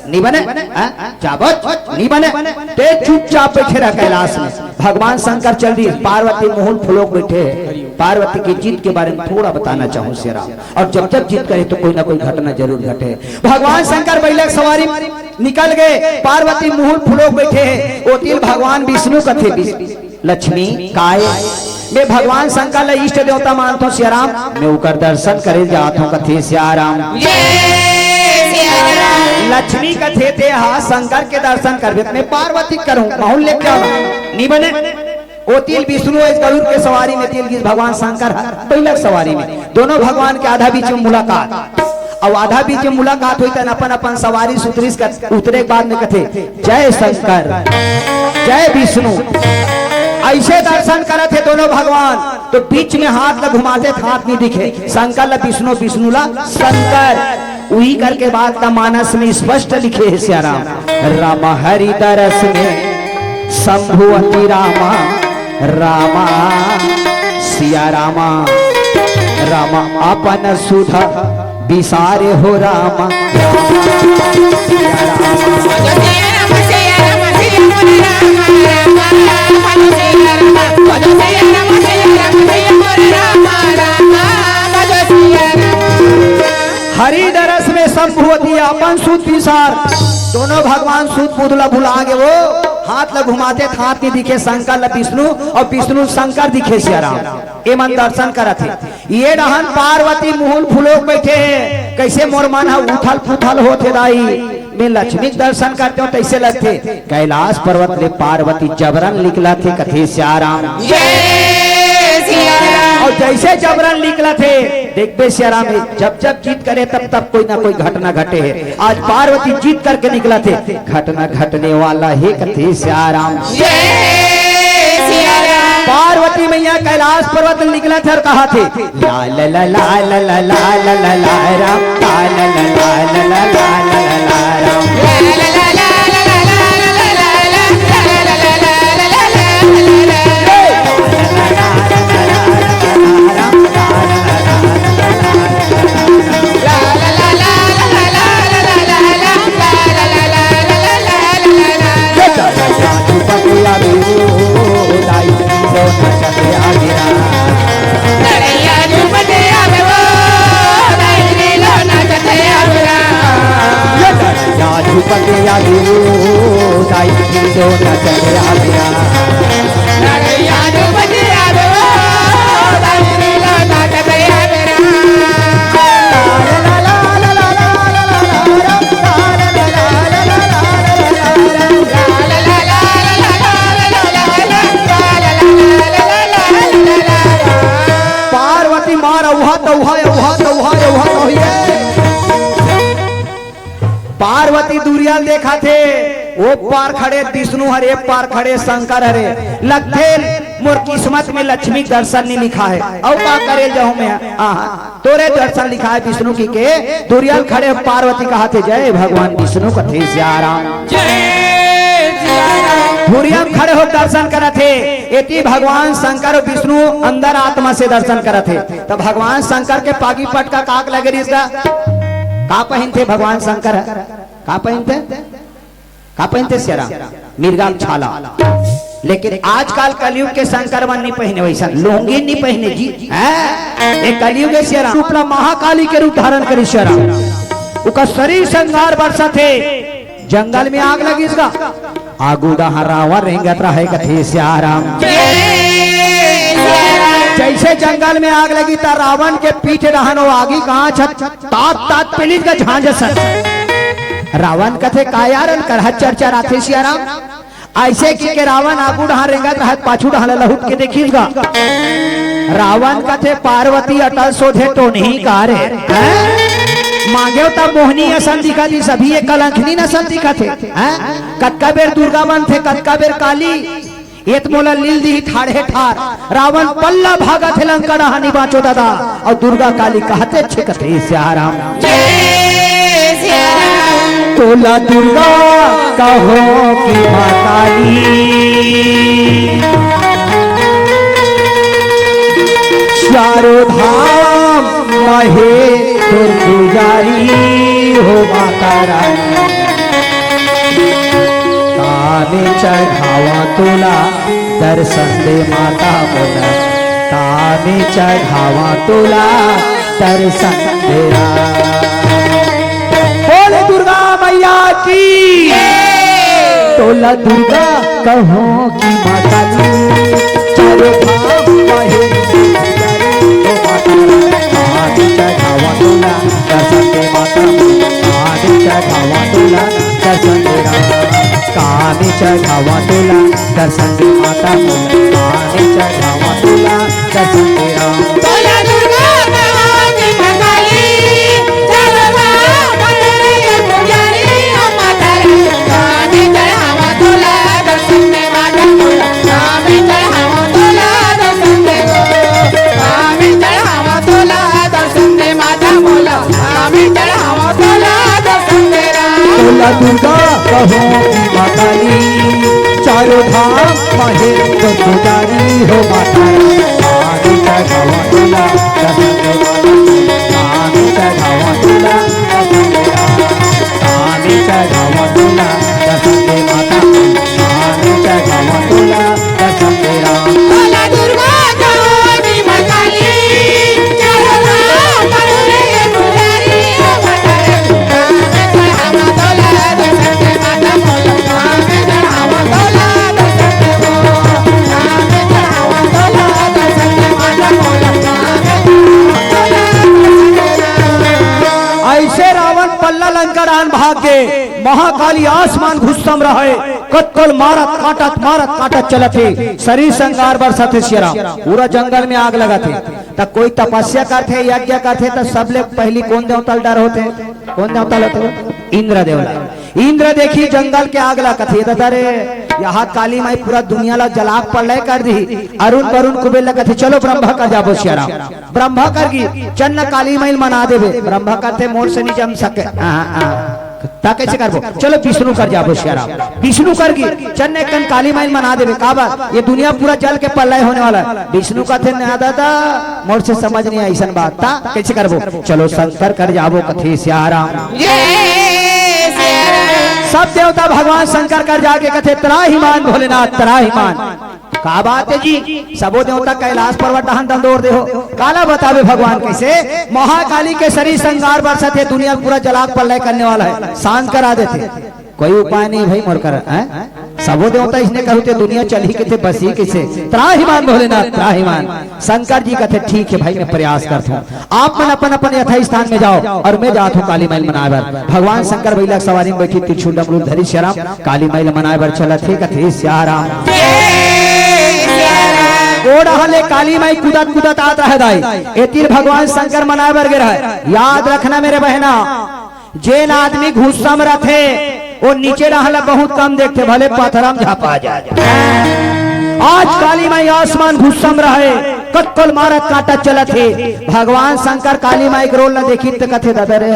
नहीं बने, हाँ? जाबो, नहीं बने। ते चुपचाप बैठे रह कैलाश में। भगवान शंकर चल दी, पार्वती महूं ल फुलोक बैठे हे। पार्वती के जिद के बारे में थोड़ा बताना चाहूं सियाराम। और जब जब जिद करे तो कोई ना कोई घटना जरूर घटे। भगवान शंकर बैलक सवारी निकल गए, पार्वती महूं ल फुलोक बैठे हे। ओती ल भगवान विष्णु कथे, विष्णु लक्ष्मी, काय? मैं भगवान शंकर ल इष्ट देवता मानत हूं सियाराम, मैं ओकर दर्शन करे जात हूं, कथे सियाराम। लक्ष्मी कथे, ते हा शंकर के दर्शन करबे, मैं पार्वती करहूं, महूं ल लेग जाओ, नहीं बने। ओती ल विष्णु इस गरुड़ के सवारी में, ती ल गिस भगवान शंकर ह बैलक सवारी में। दोनों भगवान के आधा बीच में मुलाकात। अब आधा बीच में मुलाकात होई, तन अपन अपन सवारी से उतरिस कर, उतरे के बाद में कथे, जय शंकर, जय विष्णु। ऐसे दर्शन करत हे दोनों भगवान, तो बीच में हाथ ला घुमाते त हाथ नहीं दिखे, शंकर ला विष्णु, विष्णु ला शंकर। उही करके बात ला मानस में स्पष्ट लिखे हे सियाराम। राम हरि दरस में शंभु अति रामा, रामा सिया रामा, रामा अपन सुध बिसारे हो रामा, रामा सिया रामा। हरि दरस में शंभु अति अपन सुध बिसार। दोनों भगवान सुध बुध ला भुला गे वो। हाथ ला घुमाते त हाथ नहीं दिखे, शंकर ला विष्णु और विष्णु शंकर दिखे सिया राम। एमन दर्शन करत हे। ये डहन पार्वती मुहुल फुलोक बैठे हे। कैसे मोर मन ह उथल पुथल होथे दाई। मैं लक्ष्मी के दर्शन करते हो तैसे लगथे। कैलाश पर्वत ले पार्वती जबरन निकलथे कथे सिया राम। जय सिया राम। और जैसे जबरन निकलथे, देखबे सिया राम, जब जब जिद करे तब तब कोई ना कोई घटना घटे हे। आज पार्वती जिद करके निकलथे, घटना घटने वाला हे कथे सिया राम। जय सिया राम। पार्वती मैया कैलाश पर्वत ले निकलथे और कहाथे, ला ला ला ला राम, ला ला ला ला ला ला राम। पार्वती मार अउहा तउहा, अउहा तउहा, अउहा तउहा। पार्वती दुरिया ल देखाथे, ओ पार खड़े विष्णु हरे, पार खड़े शंकर हरे। लगथे मोर किस्मत में लक्ष्मी दर्शन नहीं लिखा है। अउ का करे जाहूं मैं? आहा। तोरे दर्शन लिखा है विष्णु की के। दुरिया ल खड़े पार्वती कहाथे, जय भगवान विष्णु कथे सिया राम। जय सिया राम। दुरिया ल खड़े हो दर्शन करत हे। एती भगवान शंकर अउ विष्णु अंदर आत्मा से दर्शन करत हे। त भगवान शंकर के पागी पटका काक लगे रिहिस गा। का पहिनथे भगवान शंकर ह? का पहिनथे? का पहिनथे सिया राम? मिर्गा के छाला। लेकिन आजकल कलयुग के शंकर मन नहीं पहिने, वैसा लुंगी नहीं पहिने जी। हैं? ये कलयुग के सियाराम रूप ला महाकाली के रूप धारण करिस सियाराम। ओकर शरीर श्रृंगार बरसत हे, जंगल में आग लगिस गा। आगू डहार रावण रेंगत रहे कथे सियाराम। जैसे जंगल में आग लगी त रावण के पीठ डहन वो आगी गांच ह तात तात पेलिस गा झांझ सन। रावण कथे का यार अनकर ह चरचराथे सियाराम। अइसे कहिके रावण आगू डहार रेंगत रहत, पाछू डहार लहुट के देखिस गा। रावण कथे, "पार्वती अटल सोझे टोनही का रे?" हैं? मांगेव त मोहनी असन दिखत हे, सभी ये कलंकनी असन दिखत हे। हैं? कतका बेर दुर्गा बनथे, कतका बेर काली, एत मोला लील दिही ठाढ़े ठाढ़। रावण पल्ला भागत हे लंका डहार, नी बांचो दादा। अउ दुर्गा काली कहत हे, "अच्छे कथे सियाराम।" तोला दुर्गा कहो कि माँ काली, चारों धाम महे तोर पुजारी हो माता रानी। कामे चढ़ावा तोला दर्शन दे माता मोला, कामे चढ़ावा तोला दर्शन दे। बोल दुर्गा मैया की। तोला दुर्गा कहो कि माता जी, चारों धाम महे तोर पुजारी हो माता रानी। कामे चढ़ावा तोला दर्शन दे माता मोला, कामे चढ़ावा तोला दर्शन दे राम। कामे चढ़ावा तोला दर्शन दे माता मोला, कामे चढ़ावा तोला दर्शन दे राम। बोला दुर्गा कहो कि माँ काली, चारों धाम महे तोर पुजारी हो माता रानी। कामे चढ़ावा तोला दर्शन दे माता मोला, कामे चढ़ावा तोला दर्शन दे। कामे चढ़ावा तोला दर्शन दे माता मोला, कामे चढ़ावा तोला दर्शन दे राम। बोला दुर्गा कहो कि माँ काली, चारों धाम महे तोर पुजारी हो माता रानी। कामे चढ़ावा तोला दर्शन दे माता, कामे चढ़ावा तोला दर्शन दे राम। कामे चढ़ावा तोला दर्शन दे माता, कामे चढ़ावा तोला दर्शन दे राम। बोला दुर्गा कहो कि माँ काली, चारों धाम महे तोर पुजारी हो माता रानी। कामे चढ़ावा तोला दर्शन दे माता मोला, कामे चढ़ावा तोला दर्शन दे। अइसे रावण पल्ला लंका डहार भाग गे, महाकाली आसमान घुस्सम रहे, कतकोल मारत काटत मारत काटत चलत हे, शरीर श्रृंगार बरसत हे सियाराम। पूरा जंगल में आग लगत हे, त कोई तपस्या करथे, यज्ञ करथे, त सबले पहिली कोन देवता ल डर होथे? कोन देवता ल होथे? इंद्र देवला। इंद्र देखिस जंगल के आग ला, कथे, "ददा रे, यहाँ काली माई पूरा दुनिया ला जलाक प्रलय कर दिही।" अरुण वरुण कुबेर ला कथे, "चलो ब्रह्मा कर जाबो सियाराम।" ब्रह्मा कर गे, "चल न काली माई ल मना देबे।" ब्रह्मा कथे, "मोर से नहीं जम सके।" हाँ, हाँ। त कइसे करबो? "चलो विष्णु कर जाबो सियाराम।" विष्णु कर गे, "चल न एक कन काली माई ल मना देबे।" काबर? ये दुनिया पूरा जल के प्रलय होने वाला हे। विष्णु कथे, "ना ददा, मोर से समझ नहीं आय अइसन बात।" त कइसे करबो? "चलो शंकर कर जाबो," कथे सियाराम। सब देवता भगवान शंकर कर जाके कथे, "त्राहिमाम भोलेनाथ, त्राहिमाम।" का बात हे जी, सबो देवता कैलाश पर्वत डहान दंडोर दे हो। काला बताबे भगवान कइसे? महाकाली के शरीर श्रृंगार बरसत हे, दुनिया पूरा जलाक प्रलय करने वाला हे, शांत करा देथे। कोई उपाय नहीं भाई मोर कर, हैं? सबो देवता अइसने कहू ते दुनिया चलही कइसे, बसही कइसे? त्राहिमाम भोलेनाथ, त्राहिमाम। शंकर जी कथे, "ठीक हे भाई, मैं प्रयास करथों।" आप मन अपन अपन यथा स्थान में जाओ अउ मैं जात हों काली माई ल मनाए बर। भगवान शंकर बइला के सवारी में बइठिस, त्रिशूल डमरू धरिस सियाराम, काली माई ल मनाए बर चलत हे, कथे सियाराम। ओ डहर ले काली माई कूदत कूदत आत रहय दाई, एती भगवान शंकर मनाए बर गे रहय। याद रखना मेरे बहना, जेन आदमी गुस्सा म रथे, ओ नीचे डहर ला बहुत कम देखथे, भले पथरा म झपा जाय। आज काली माई आसमान गुस्सा म रहय, कतकोल मारत काटत चलत हे। भगवान शंकर काली माई के रोल ल देखिस त कथे, "ददा रे,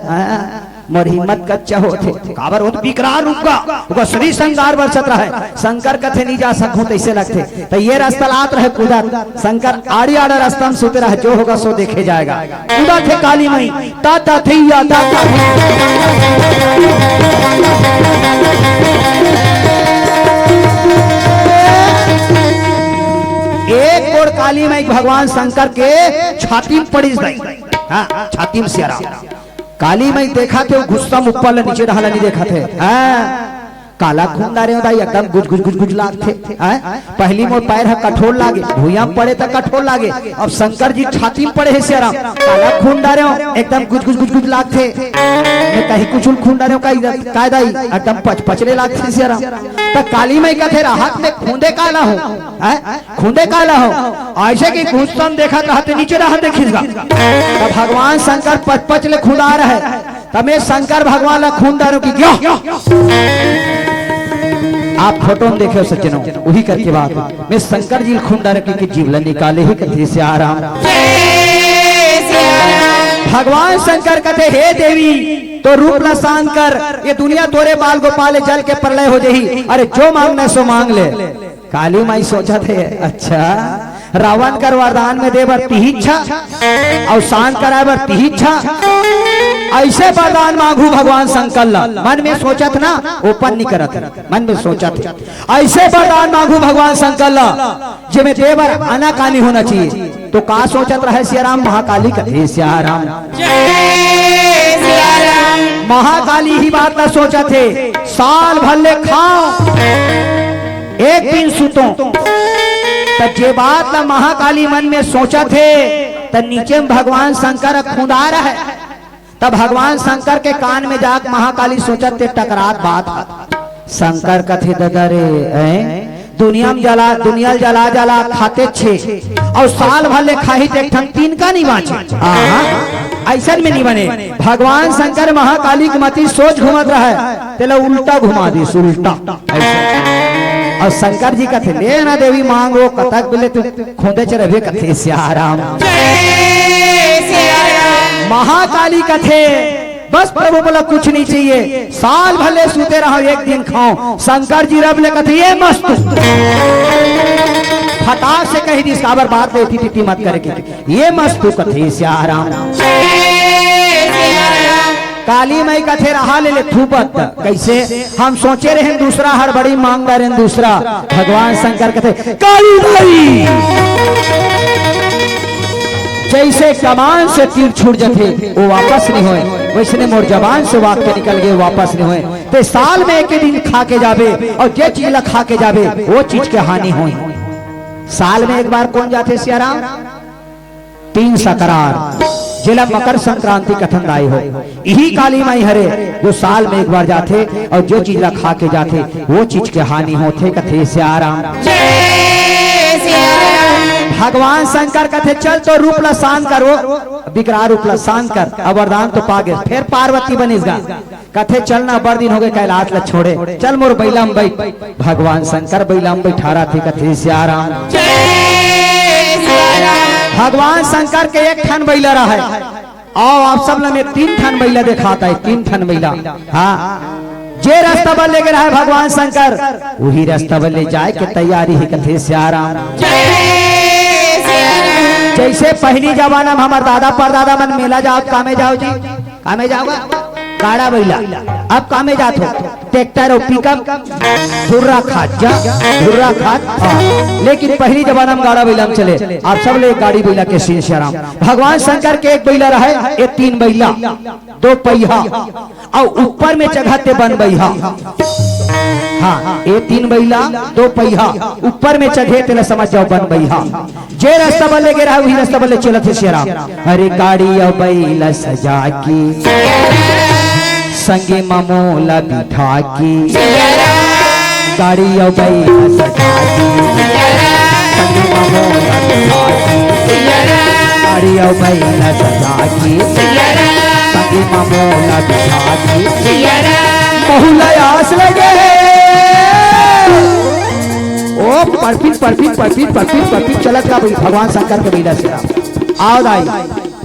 हाँ, मोर हिम्मत कच्चा होथे।" काबर? ओ तो विकराल रूप गा, ओकर शरीर श्रृंगार बरसत रहय। शंकर कथे, "नहीं जा सकहूं, तइसे लगथे।" त ये रस्ता ल आत रहय कूदत, शंकर आड़ी आड़ा रस्ता म सुते रहय, जो होगा सो देखे जाएगा। कूदत हे काली माई, ता ता थैया, ता ता। कोड़ काली माई भगवान शंकर के छाती में पड़िस दाई। हाँ, छाती में सियाराम। काली माई देखत हे, गुस्सा म ऊपर ले नीचे डहर ल नइ देखत हे। हाँ, काला खून डारे हो दाई, एकदम गुज गुज गुज गुज लागथे। हाँ, पहिली मोर पैर ह कठोर लागे, भुइयां पड़े त कठोर लागे, अब शंकर जी छाती में पड़े हे सियाराम, काला खून डारे हो, एकदम गुज गुज गुज गुज लागथे। मैं कहीं कुछ खून डारे हो का, का दाई, एकदम पच पच ले लागथे सियाराम। त काली माई कथे, राहत में खूंदे काला हो, हैं? खूंदे काला हो, अइसे कि गुस्सा म देखत रहते नीचे रहत देखिस गा। त भगवान शंकर पच पच ले खूंदा रहे, त मैं शंकर भगवान ला खून डारे हो कि क्या? आप फोटो में देखे हो सज्जनों, उही करके बात। मैं शंकर जी ल खून डारे हो कि जीव ला निकाले हे कथे सियाराम। भगवान शंकर कथे, हे देवी, तोर रूप ला शांत कर, ये दुनिया तोरे बाल गोपाल ले जल के प्रलय हो जाही। अरे जो मांगना है सो मांग ले। काली माई सोचत हे, अच्छा, रावण कर वरदान में दे बर तिही इच्छा, अउ शांत कराए बर तिही इच्छा, अइसे वरदान मांगहूं भगवान शंकर ला। मन में सोचत ना, open नइ करत हे, मन में सोचत हे, अइसे वरदान मांगहूं भगवान शंकर ला, जेमे दे बर आनाकानी होना चाहिए। तो का सोचत रहे सियाराम? महाकाली कथे सियाराम। जय सियाराम। महाकाली इही बात ला सोचत हे, साल भर ले खांव, एक दिन सुतों। त जे बात ला महाकाली मन में सोचत हे, त नीचे में भगवान शंकर ह खूंदा रहे। त भगवान शंकर के कान में जाके महाकाली सोचत हे, टकरात बात ह। शंकर कथे, ददा रे, ऐं? दुनिया में जला, दुनिया ल जला जला खाते छे, अउ साल भर ले खाही त एक ठन तिनका नइ बांचे। आहा, अइसन में नइ बने। भगवान शंकर महाकाली के मति सोच घूमत रहे, तेला उल्टा घुमा दिस, उल्टा। अइसे। अउ शंकर जी कथे, ले ना देवी, मांग वो, कतक बेले तू खूंदेच रहिबे कथे सियाराम। जय सियाराम। महाकाली कथे, बस प्रभु मोला कुछ नइ चाहिए, साल भर ले सुते रहंव, एक दिन खांव। शंकर जी रब ले कथे, ये मस तू। फटाक से कहि दिस, काबर बात ले इति तिति मत करे के। ये मस तू कथे सियाराम। काली माई कथे, रहा ले ले थूपत। कइसे? हम सोचे रहेन दूसरा, हड़बड़ी मांग डारेन दूसरा। भगवान शंकर कथे, काली माई, जइसे कमान से तीर छूट जथे, वो वापस नइ होय, वइसने मोर जबान से वाक्य निकल गे, वापस नइ होय। ते साल में एके दिन खा के जाबे, अउ जे चीज ला खा के जाबे, वो चीज के हानि होय। साल में एक बार कोन जाथे सियाराम? तीन सकरार, जेला मकर संक्रांति कथन दाई हो। इही काली माई हरे, जो साल में एक बार जाथे अउ जो चीज ला खा के जाथे, वो चीज के हानि होथे, कथे सियाराम। जय सियाराम। भगवान शंकर कथे, चल तो रूप ला शांत कर, वो विकराल रूप ला शांत कर। अब वरदान तो पा गे, फेर पार्वती बनिस गा। कथे, चल ना, बड़ दिन होगे कैलाश ला छोड़े, चल मोर बइला म बइठ। भगवान शंकर बइला म बइठारथे, कथे सियाराम। जय सियाराम। भगवान शंकर के एक ठन बइला रहय, अउ आप सब ला मैं तीन ठन बइला देखात हंव, तीन ठन बइला। हाँ, जे रस्ता बर ले गे रहय भगवान शंकर, उही रस्ता बर ले जाय के तैयारी हे, कथे सियाराम। जय सियाराम। जइसे पहिली जमाना म हमर दादा परदादा मन मेला जावत, कामे जाव जी, कामे जाव गा? गाड़ा बइला। अब कामे जात हो? ट्रैक्टर अउ पिकअप, धुर्रा खात जा, धुर्रा खात आ। लेकिन पहिली जमाना म गाड़ा बइला म चले। आप सब ले गाड़ी बइला के सीन सियाराम। भगवान शंकर के एक बइला रहय, ये तीन बइला, दो पहिया, अउ ऊपर में चघत ते बन बइहा। हाँ, ये तीन बइला, दो पहिया, ऊपर में चघे तेला समझ जाव बन बइहा। जे रस्ता बर ले गे रहय, उही रस्ता बर ले चलत हे सियाराम। अरे गाड़ी अउ बइला सजा के, संगे म मोला बिठा के। गाड़ी अउ बइला सजा के, संगे म मोला बिठा के। गाड़ी अउ बइला सजा के, संगे म मोला बिठा के। महू ला आस लगे हे। ओ परपिट, परपिट, परपिट, परपिट, परपिट चलत का भाई भगवान शंकर के बइला सियाराम। आव दाई,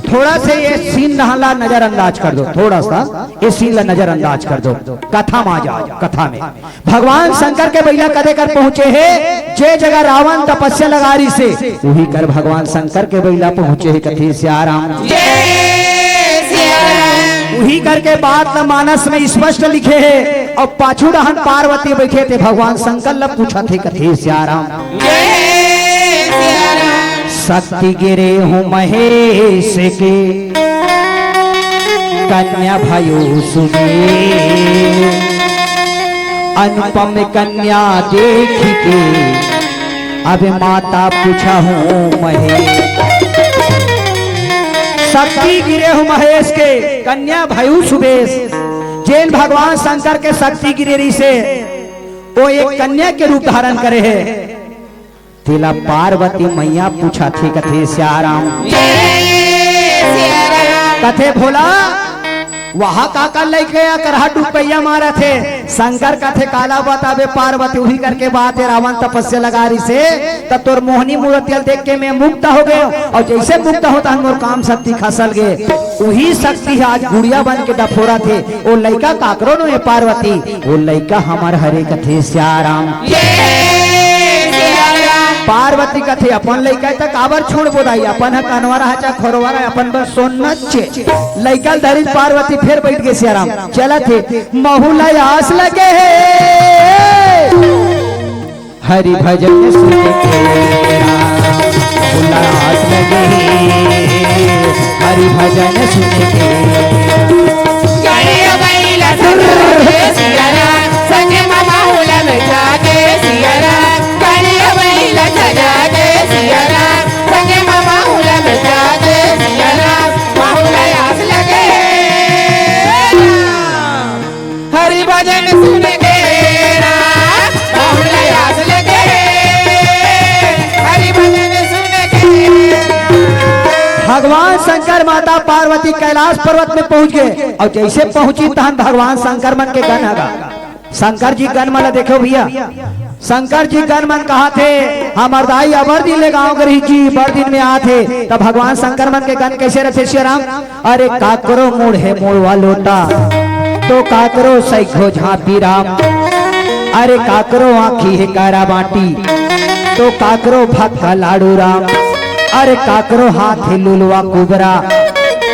थोड़ा से ये सीन ला नजरअंदाज कर दो, थोड़ा सा ये सीन ला नजरअंदाज कर दो। कथा में आ जाव, कथा में। भगवान शंकर के बइला कते कर पहुंचे हे, जे जगह रावण तपस्या लगा रिहिसे, उही कर भगवान शंकर के बइला पहुंचे हे, कथे सियाराम। जय सियाराम। उही करके बात ल मानस में स्पष्ट लिखे हे, अउ पाछू डहन पार्वती बइठे ते भगवान शंकर ल पूछत हे, कथे सियाराम। जय सियाराम। शक्ति गिरे हूँ महेश के, कन्या भयो सुबेश। अनुपम कन्या देख के, अब माता पूछा हूँ महेश। शक्ति गिरे हूँ महेश के, कन्या भयो सुबेश। जेन भगवान शंकर के शक्ति गिरे रहिसे, वो एक कन्या के रूप धारण करे हे। तेला पार्वती मैया पूछत हे, कथे, "सियाराम।" कथे, "भोला, वहाँ का का लइके आ करहा डुबैया मारत हे?" शंकर कथे, "काला बताबे पार्वती, उही करके बात हे, रावण तपस्या लगा रहिसे, त तोर मोहनी मूरतिया ल देख के मैं मुग्ध हो गेंव, अउ जइसे मुग्ध हों तहन मोर काम शक्ति खसल गे, उही शक्ति हे आज गुड़िया बन के डफोरत हे।" ओ लइका काकरो नो हे पार्वती, ओ लइका हमर हरे, कथे, "सियाराम।" पार्वती कथे, "अपन लइका त काबर छोड़बो दाई, अपन ह कनवा रहा चाहे खोरवा रहा, अपन बर सोन नच्चे।" लइका ल धरिस पार्वती, फेर बइठ गे सियाराम। चलत हे, महू ल आस लगे हे। हरि भजन सुन के राम उल्लास लगे, हरि भजन सुन के। गाड़िया बैला सजा के सिया राम, संगे मामा हुला में जाके सिया राम, गाड़िया बैला सजा के सिया राम, संगे मामा हुला में जाके सिया राम, माहुला आस लगे। हरि भजन सुन के राम, बाहुल आस लगे। हरि भजन सुन के। भगवान शंकर माता पार्वती कैलाश पर्वत में पहुंच गे, अउ जइसे पहुंचिस तहन भगवान शंकर मन के गन हगा। शंकर जी गन मन ला देखो भइया, शंकर जी गन मन कहाथे, "हमर दाई अबर दिन ले गांव गे रहिस जी, बड़ दिन में आथे।" त भगवान शंकर मन के गन कइसे रहिथे सिया राम? अरे काकरो मुड़े मुड़वा लोटा, तो काकरो सइघो झांपी राम। अरे काकरो आँखी हे कारा बांटी, तो काकरो भक्का लाड़ू राम। अरे काकरो हाथ हे लुलवा कुबरा,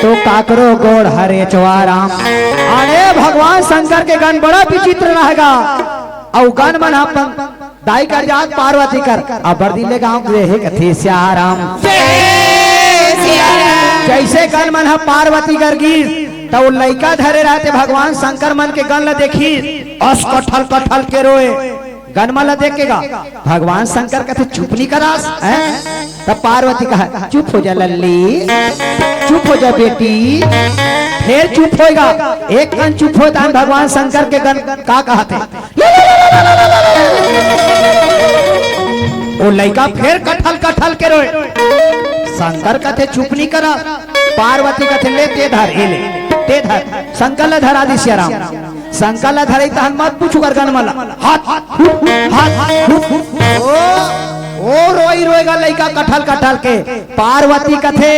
तो काकरो गोड़ हरे चवा राम। अरे भगवान शंकर के गन बड़ा विचित्र रहगा। अउ गन मन ह अपन दाई कर जात पार्वती कर, अबर दिन ले गांव गे रहे कथे सिया राम। जइसे गन मन ह पार्वती कर गिस, त ओ लइका धरे रहते भगवान शंकर मन के गन ल देखिस, अस कठल कठल के रोए। गन मन ल देख के गा, भगवान शंकर कथे, "चुप नी करस, हैं?" त पार्वती कहा, "चुप हो जा लल्ली, चुप हो जा बेटी।" फेर चुप होएगा, एक कन चुप होता है, भगवान शंकर के गन का कहत हे, ओ लइका फेर कठल कठल के रोए। शंकर कथे, "चुप नी करा।" पार्वती कथे, "ले ते धर, ए ले, ते धर।" शंकर ल धरा दिस सिया राम। शंकर ल धरे तहन मत पूछू कर गन मन ल। हाथ, हाथ, हाथ, हाथ। ओ, ओ रोई रोएगा लइका कठल कठल के। पार्वती कथे,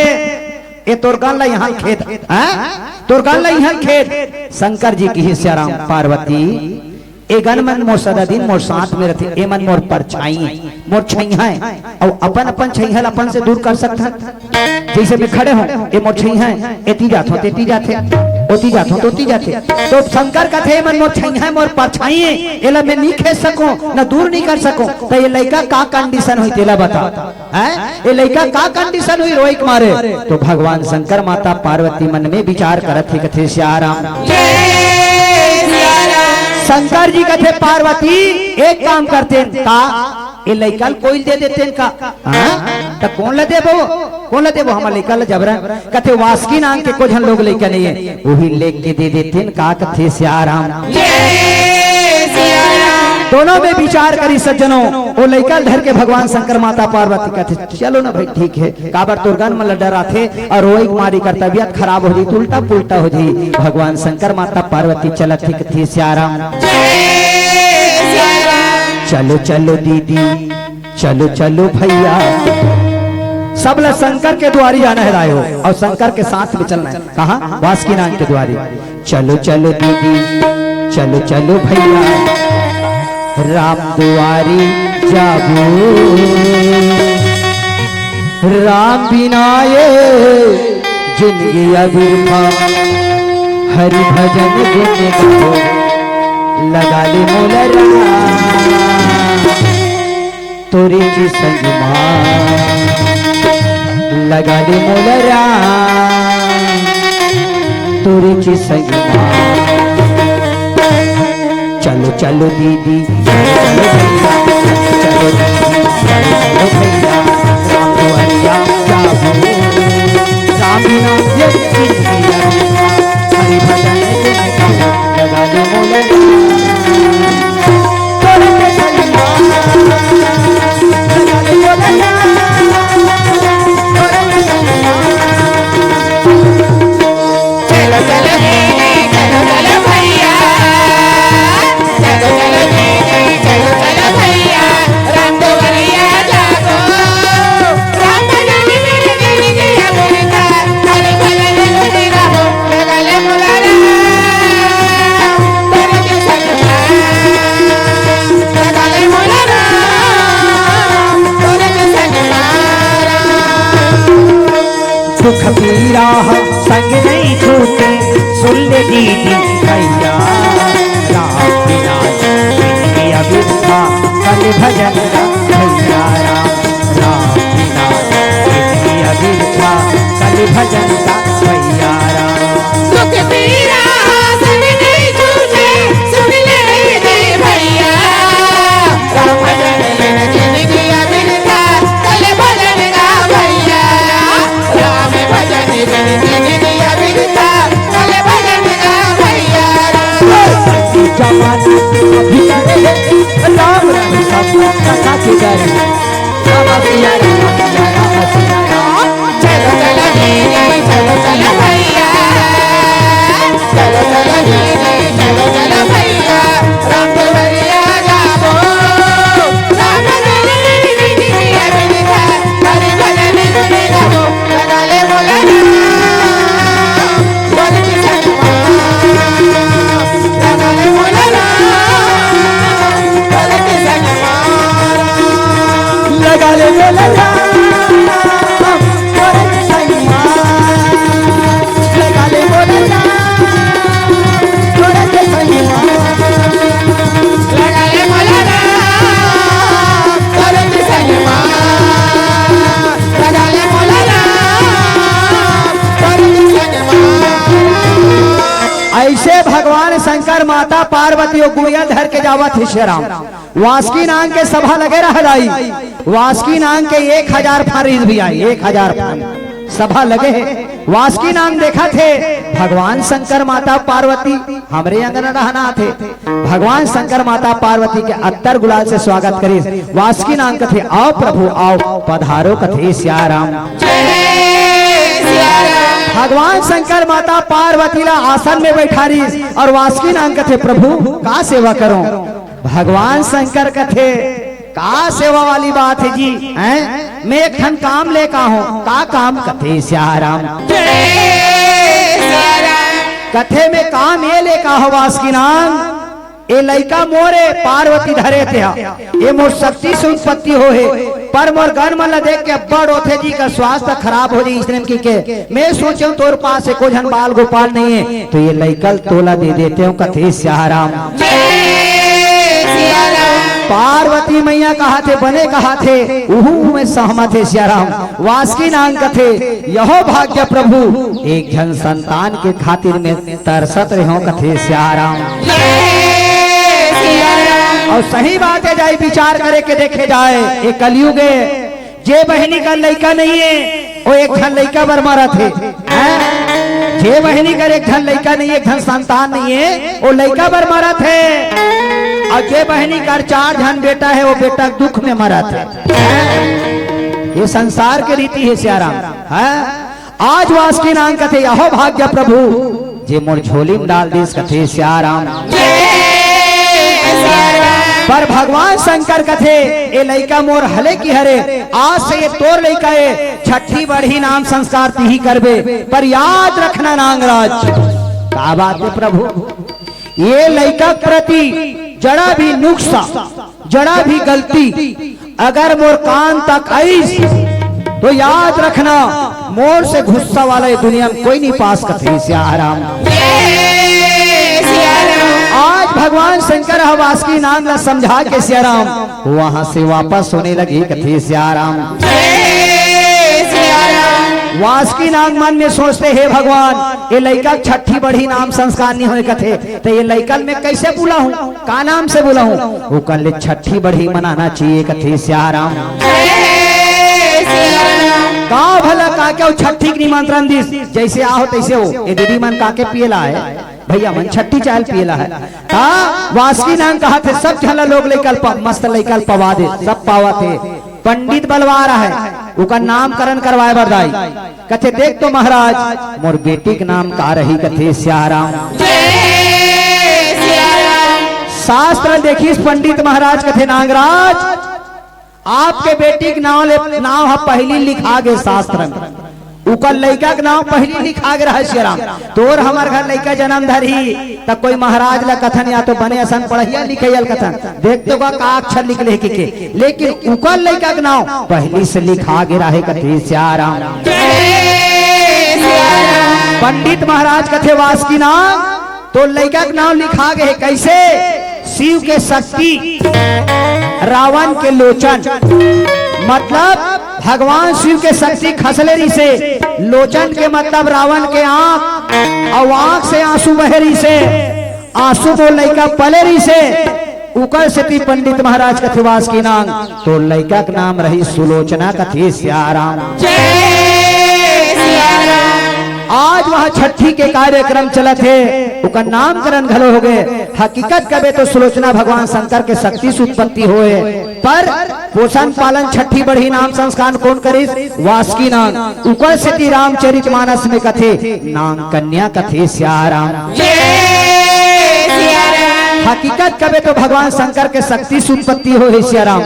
"ए तोर गन ल इहाँ ल खेद, हैं? तोर गन ल इहाँ ल खेद।" शंकर जी किहिस सिया राम, पार्वती, ए गन मन मोर सदा दिन मोर साथ में रथे, ए मन मोर परछाई हे, मोर छइहां हे, अउ अपन अपन छइहां ल अपन से दूर कर सकथन। जइसे मैं खड़े हों, ए मोर छइहां हे, एती जाथों तेती जाथे, ओती जाथों तोती जाथे। तो शंकर कथे, ए मन मोर छइहां हे, मोर परछाई हे, एला मैं नी खेद सकों, न दूर नी कर सकों, त ए लइका का condition होही तेला बता। हैं? ए लइका का condition होही रोई के मारे? तो भगवान शंकर माता पार्वती मन में विचार करत हे, कथे सिया राम। शंकर जी कथे पार्वती, एक काम करतेन का, ए लइका ल कोई ल दे देतेन का? हाँ? त कोन ल देबो? कोन ल देबो? हमर लइका ल जबरन। कथे वासुकी नाम के को झन लोग लइका नइ हे, उही ल लेके दे देतेन का, कथे सिया राम। दोनों में विचार करिस सज्जनों, ओ लइका ल धर के भगवान शंकर माता पार्वती कथे, "चलो ना भाई, ठीक हे, काबर तोर गन मन ल डराथे अउ रोई के मारे कर तबियत खराब हो जाही, उल्टा पुल्टा हो जाही।" भगवान शंकर माता पार्वती चलत हे, कथे सिया राम। चलो चलो दीदी, चलो चलो भइया, सब ल शंकर के दुआरी जाना हे दाई हो, अउ शंकर के साथ में चलना हे। कहाँ? वासुकी नाम के दुआरी। चलो चलो दीदी, चलो चलो भइया, राम दुआरी जाबो। राम बिना ए जिनगी अबिरथा, हरि भजन गुन गाबो, लगा ले मोला राम, तोरे जी संग मा। लगा ले मोला राम तोरे के संग मा। चलो चलो दीदी, चलो चलो भैया, चलो चलो दीदी, चलो चलो भैया, राम दुआरिया जाबो। राम बिना ये जिंदगी अधूरा, हरि भजन बिन कहाँ। लगा ले मोला राम तोरे के संग मा। दुख पीरा संग नहीं छूटे, सुन ले दीदी भैया। राम बिना जिंदगी अबिरथा, कल भजन का भैया राम। राम बिना जिंदगी अबिरथा, कल भजन का भैया राम। दुख पीरा संग नहीं छूटे, सुन ले दीदी भैया। राम भजन बिन जिंदगी अबिरथा, कल भजन का भैया। राम भजन बिन जिंदगी अबिरथा, कल भजन का भैया। राम जवान भीतर है, राम रंग सब कथा के डर। राम सिया राम, सिया राम, सिया राम। चलो चलो दीदी, चलो चलो भैया। चलो चलो दीदी, चलो चलो भैया। राम दुआरिया जाबो। राम दुआरिया जाबो। हरि भजन सुने जाबो। लगा ले मोला राम, बोल के संग मा। लगा ले मोला राम, बोल के संग मा। लगा ले मोला राम, बोल के संग मा। लगा ले मोला राम, बोल के संग मा। लगा ले मोला राम, बोल के संग मा। लगा ले मोला राम, बोल के संग मा। अइसे भगवान शंकर, माता पार्वती अउ गुड़िया धर के जावत हे सियाराम। वासुकी नांग के सभा लगे रहय दाई। वासुकी नांग के एक हजार फन रिहिस भैया, एक हजार फन सभा लगे हे। वासुकी नांग देखत हे, भगवान शंकर, माता पार्वती हमरे अंगना रहना आथे। भगवान शंकर माता पार्वती के अत्तर गुलाल से स्वागत करिस। वासुकी नांग कथे, "आओ प्रभु, आओ, पधारो," कथे सियाराम। भगवान शंकर माता पार्वती ला आसन में बैठारिस अउ वासुकी नांग कथे, "प्रभु, का सेवा करों?" भगवान शंकर कथे, "का सेवा वाली बात हे जी, हैं? मैं एक ठन काम लेके आहूं।" "का काम?" कथे सियाराम। कथे, "मैं काम ये लेके आहूं वासुकी नांग, ए लइका मोर ए, पार्वती धरे तेहा, ए मोर शक्ति से उत्पत्ति होहे, पर मोर गन मन ला देख के अब्बड़ रोथे जी, एकर स्वास्थ्य खराब हो जाही, अइसने कहिके मैं सोचेंव तोर पास एको झन बाल गोपाल नइ हे, त ए लइका ल तोला दे देतेंव," कथे सियाराम। पार्वती मैया कहत हे, "बने कहत हे, उहू में सहमत हे सियाराम।" वासुकी नांग कथे, "यहो भाग्य प्रभु, एक झन संतान के खातिर में तरसत रेहेंव," कथे सियाराम। अउ सही बात हे, जाय विचार करे के देखे जाय, ए कलयुग हे, जे बहिनी कर लइका नइ हे, ओ एक झन लइका बर मरत हे, हैं? जे बहिनी कर एक झन लइका नइ हे, एक झन संतान नइ हे, ओ लइका बर मरत हे। अउ जे बहिनी कर चार झन बेटा हे, ओ बेटा के दुख में मरत हे, हैं? ए संसार के रीति हे सियाराम, हैं? आज वासुकी नांग कथे, "यहो भाग्य प्रभु, जे मोर झोली में डाल दिस," कथे सियाराम। पर भगवान शंकर कथे, "ए लइका मोर हले कि हरे, आज से ए तोर लइका ए, छट्ठी बरही नाम संस्कार तिही करबे, पर याद रखना नांगराज।" का बात हे प्रभु, ए लइका के प्रति जरा भी नुक्सा, जरा भी गलती अगर मोर कान तक आइस, त याद रखना, मोर से गुस्सा वाला ए दुनिया में कोई नइ पास, कथे सियाराम। आज भगवान शंकर ह वासुकी नांग ला समझा के सियाराम, वहां से वापस होने लगे, कथे सियाराम। वासुकी नांग मन में सोचथे, "हे भगवान, ये लइका के छट्ठी बढ़ी नाम संस्कार नहीं होय कथे, त ये लइका ल मैं कइसे बुलाहूं, का नाम से बुलाहूं?" ओकर ले छट्ठी बढ़ी मनाना चाहिए कथे सियाराम। गांव भला काके अउ छट्ठी के निमंत्रण दिस, जइसे आहो तइसे हो, ये दीदी मन काके पिए ला हे, भइया मन छट्ठी चाय ल पिए ला हे। त वासुकी नांग कहत हे, सब झन ल लोग लइका ल प-, मस्त लइका ल पवा दे, सब पावत हे। पंडित बलवा रहा है, ओकर नामकरण करवाए बर दाई। कथे, "देख तो महाराज, मोर बेटी के नाम का रही?" कथे, "सियाराम।" शास्त्र देखिस पंडित महाराज, कथे, "नांगराज, आपके बेटी के नाम ले, नाम ह पहिली लिखा गे शास्त्र में, ओकर लइका के नाम पहिली लिखा गे रहा सियाराम। तोर हमर घर लइका जन्म धरही, त कोई महाराज ल कथन या तो बने असन पढ़इया लिखइया ल कथन, देख तो का, का अक्षर लिख ले के, के। लेकिन उकर लइका के नाम पहिली से लिखा गे रहे कथे सियाराम।" पंडित महाराज कथे, "वासुकी नांग, तोर लइका के नाम लिखा गे हे कइसे?" शिव के शक्ति, रावण के लोचन, मतलब भगवान शिव के शक्ति खसले रिसे। लोचन के मतलब रावण के आंख, अउ आंख से आंसू बहे रिसे। आंसू मोर लइका पले रिसे। उकर सेती पंडित महाराज कथे, "वासुकी नांग, तोर लइका के नाम रही सुलोचना।" कथे सियाराम। आज वह छट्ठी के कार्यक्रम चलत हे, ओकर नामकरण घलो हो गे। हकीकत कबे तो सुलोचना भगवान शंकर के शक्ति से उत्पत्ति होए, पर पोषण पालन छट्ठी बढ़ी नाम संस्कार कोन करिस? वासुकी नांग। उकर सेती रामचरित मानस में कथे, "नांग कन्या कथे सियाराम।" हकीकत कबे तो भगवान शंकर के शक्ति से उत्पत्ति होए हे सियाराम।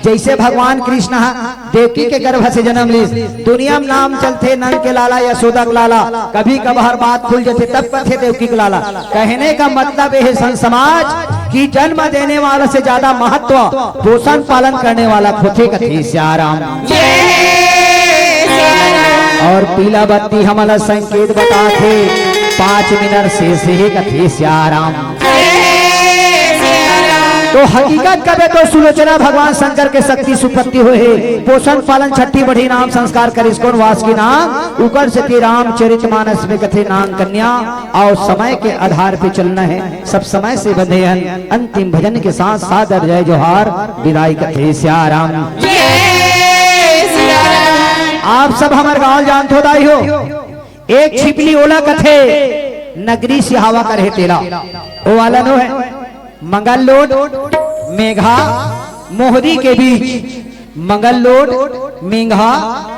जइसे भगवान कृष्ण ह देवकी के गर्भ से जन्म लिस। दुनिया में नाम चलथे नंद के लाला, यशोदा के लाला, कभी कभार बात खुल जथे तब कथे देवकी के लाला। कहने का मतलब ये है संत समाज कि जन्म देने वाला से ज्यादा महत्व पोषण पालन करने वाला होथे कथे सियाराम। और पीला बत्ती हमला संकेत बताथे पाँच मिनट शेष हे कथे सियाराम। तो हकीकत कबे तो सुलोचना भगवान शंकर के शक्ति से उत्पत्ति होए हे। पोषण पालन छट्ठी बढ़ी नाम संस्कार करिस कोन? वासुकी नांग। उकर सेती रामचरित मानस में कथे नांग कन्या। अउ समय के आधार पे चलना है, सब समय से बंधे हन। अंतिम भजन के साथ सादर जय जोहार, बिदाई कथे सियाराम। आप सब हमर गांव जानथो दाई हो, एक छिपली ओला कथे, नगरी सिहावा करे तेला। ओ वाला नो है, मंगल लोड, मेघा, मोहरी के बीच, मंगल लोड, मेघा,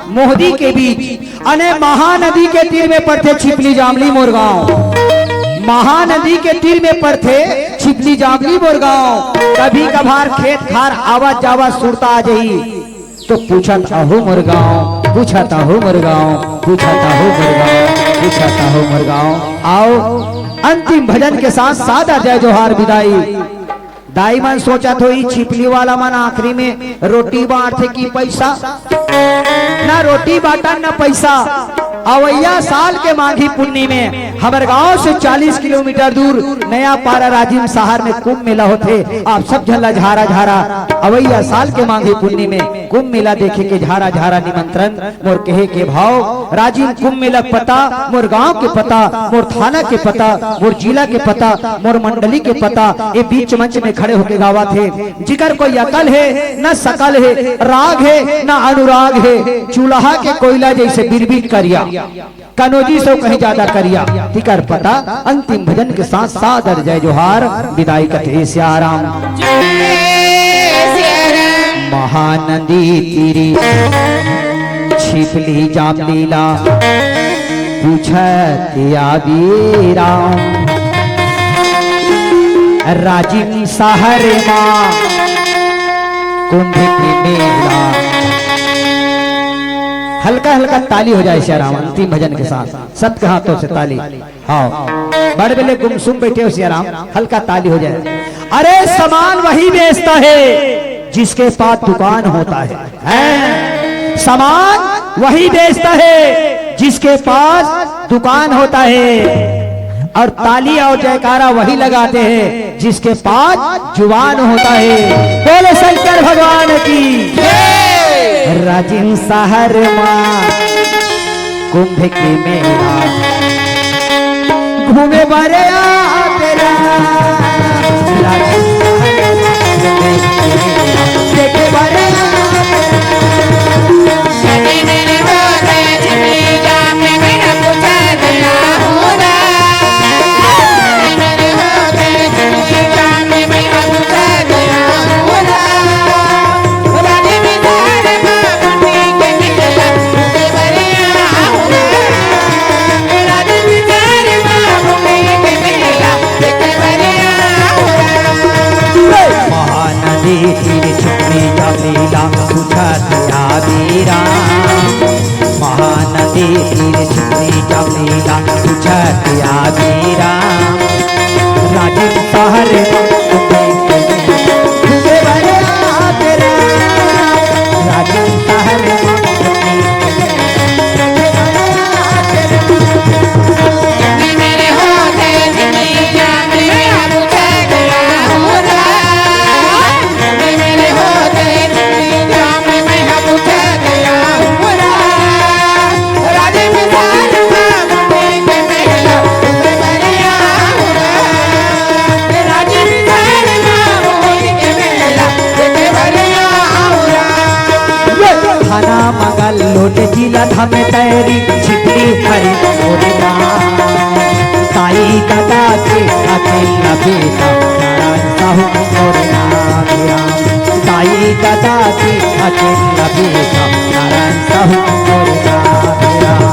मोहरी के बीच, अने महानदी के तीर में पड़थे छिपली जामली मोर गांव। महानदी के तीर में पड़थे छिपली जामली मोर गांव। कभी कभार खेत खार आवत जावत सुरता आ जही। तो पूछत अहो मोर गांव, पूछत अहो मोर गांव, पूछत अहो मोर गांव, पूछत अहो मोर गांव। आओ अंतिम भजन के साथ सादर जय जोहार बिदाई। दाई मन सोचत होही छिपली वाला मन आखिरी में रोटी बांटथे कि पैसा? ना रोटी बांटन ना पैसा। अवैया साल के माघी पुन्नी में हमर गांव से चालीस किलोमीटर दूर नया पारा राजिम शहर में कुंभ मेला होथे। आप सब झन ला झारा झारा अवैया साल के माघी पुन्नी में कुंभ मेला देखे के झारा झारा निमंत्रण। मोर कहे के भाव, राजिम कुंभ मेला के पता, मोर गांव के पता, मोर थाना के पता, मोर जिला के पता, मोर मंडली के पता, ये बीच मंच में खड़े होके गावत हे। जिकर कोई अकल हे, न सकल हे, राग हे, न अनुराग हे, चूल्हा के कोयला जैसे बिरबिट करिया। कनौजी से कहीं ज्यादा करिया। तिकर पता अंतिम भजन के साथ सादर जय जोहार, बिदाई कथे सियाराम। महानदी तीरी छिपली जामलीला पूछत आबी राम। राजिम शहर मा कुंभ के मेला। हल्का हल्का ताली हो जाए सियाराम अंतिम भजन के साथ। सबके हाथों से ताली। हाँ, बड़ बेले गुमसुम बैठे हो सियाराम, हल्का ताली हो जाए। अरे सामान वही बेचता है जिसके पास दुकान होता है, हैं? सामान वही बेचता है जिसके पास दुकान होता है, और ताली और जयकारा वही लगाते हैं जिसके पास जुबान होता है। बोलो शंकर भगवान की। राजिम शहर मा कुंभ के मेला घूमे बर आते राम। देखे बर आते राम। महानदी तीर छुपी जमीला पूछत आदि राम। महानदी तीर छुपी जमीला पूछत आदि राम। राजिम शहर मा घूमे बर आते राम। राजिम शहर मा थाना मंगल लोट जिला धाम तैरी छिपली हरी मोरे गाँव। साई दादा के अकेला बेटा नारायण साहू मोरे नाम राम। साई दादा के अकेला बेटा नारायण साहू मोरे नाम राम।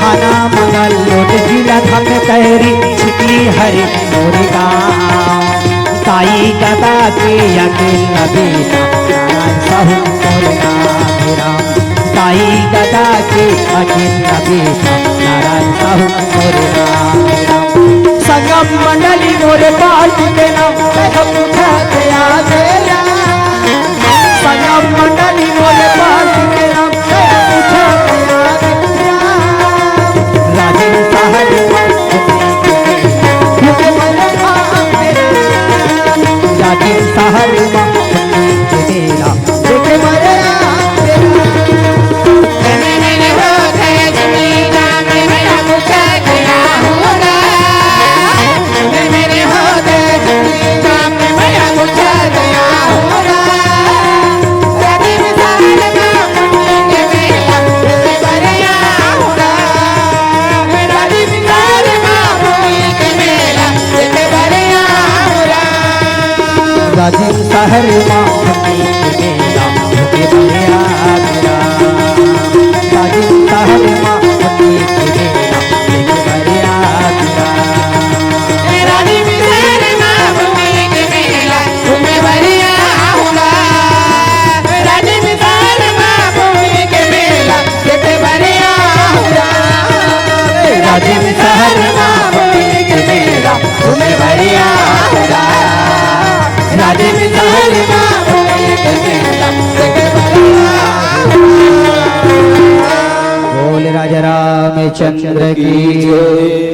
थाना मंगल लोट जिला धाम तैरी छिपली हरी मोरे गाँव। साई दादा के अकेला बेटा नारायण साहू मोरे नाम राम। साई दादा के अकेला बेटा नारायण साहू मोरे नाम राम। संगम मंडली मोरे पार्टी के नाम, मैं हम उठा के आ गए राम। संगम मंडली मोरे पार्टी के नाम, मैं हम उठा के आ गए राम। राजिम शहर मा राजिम शहर मा देखे बर आते राम। राजिम शहर मा होली के मेला, होली बढ़िया मेला। राजिम शहर मा होली के मेला, होली बढ़िया मेला। राजिम शहर मा होली के मेला, घूमे बढ़िया होला। राजिम शहर मा होली के मेला, देखे बढ़िया होला। बोल राजा रामचंद्र की जय।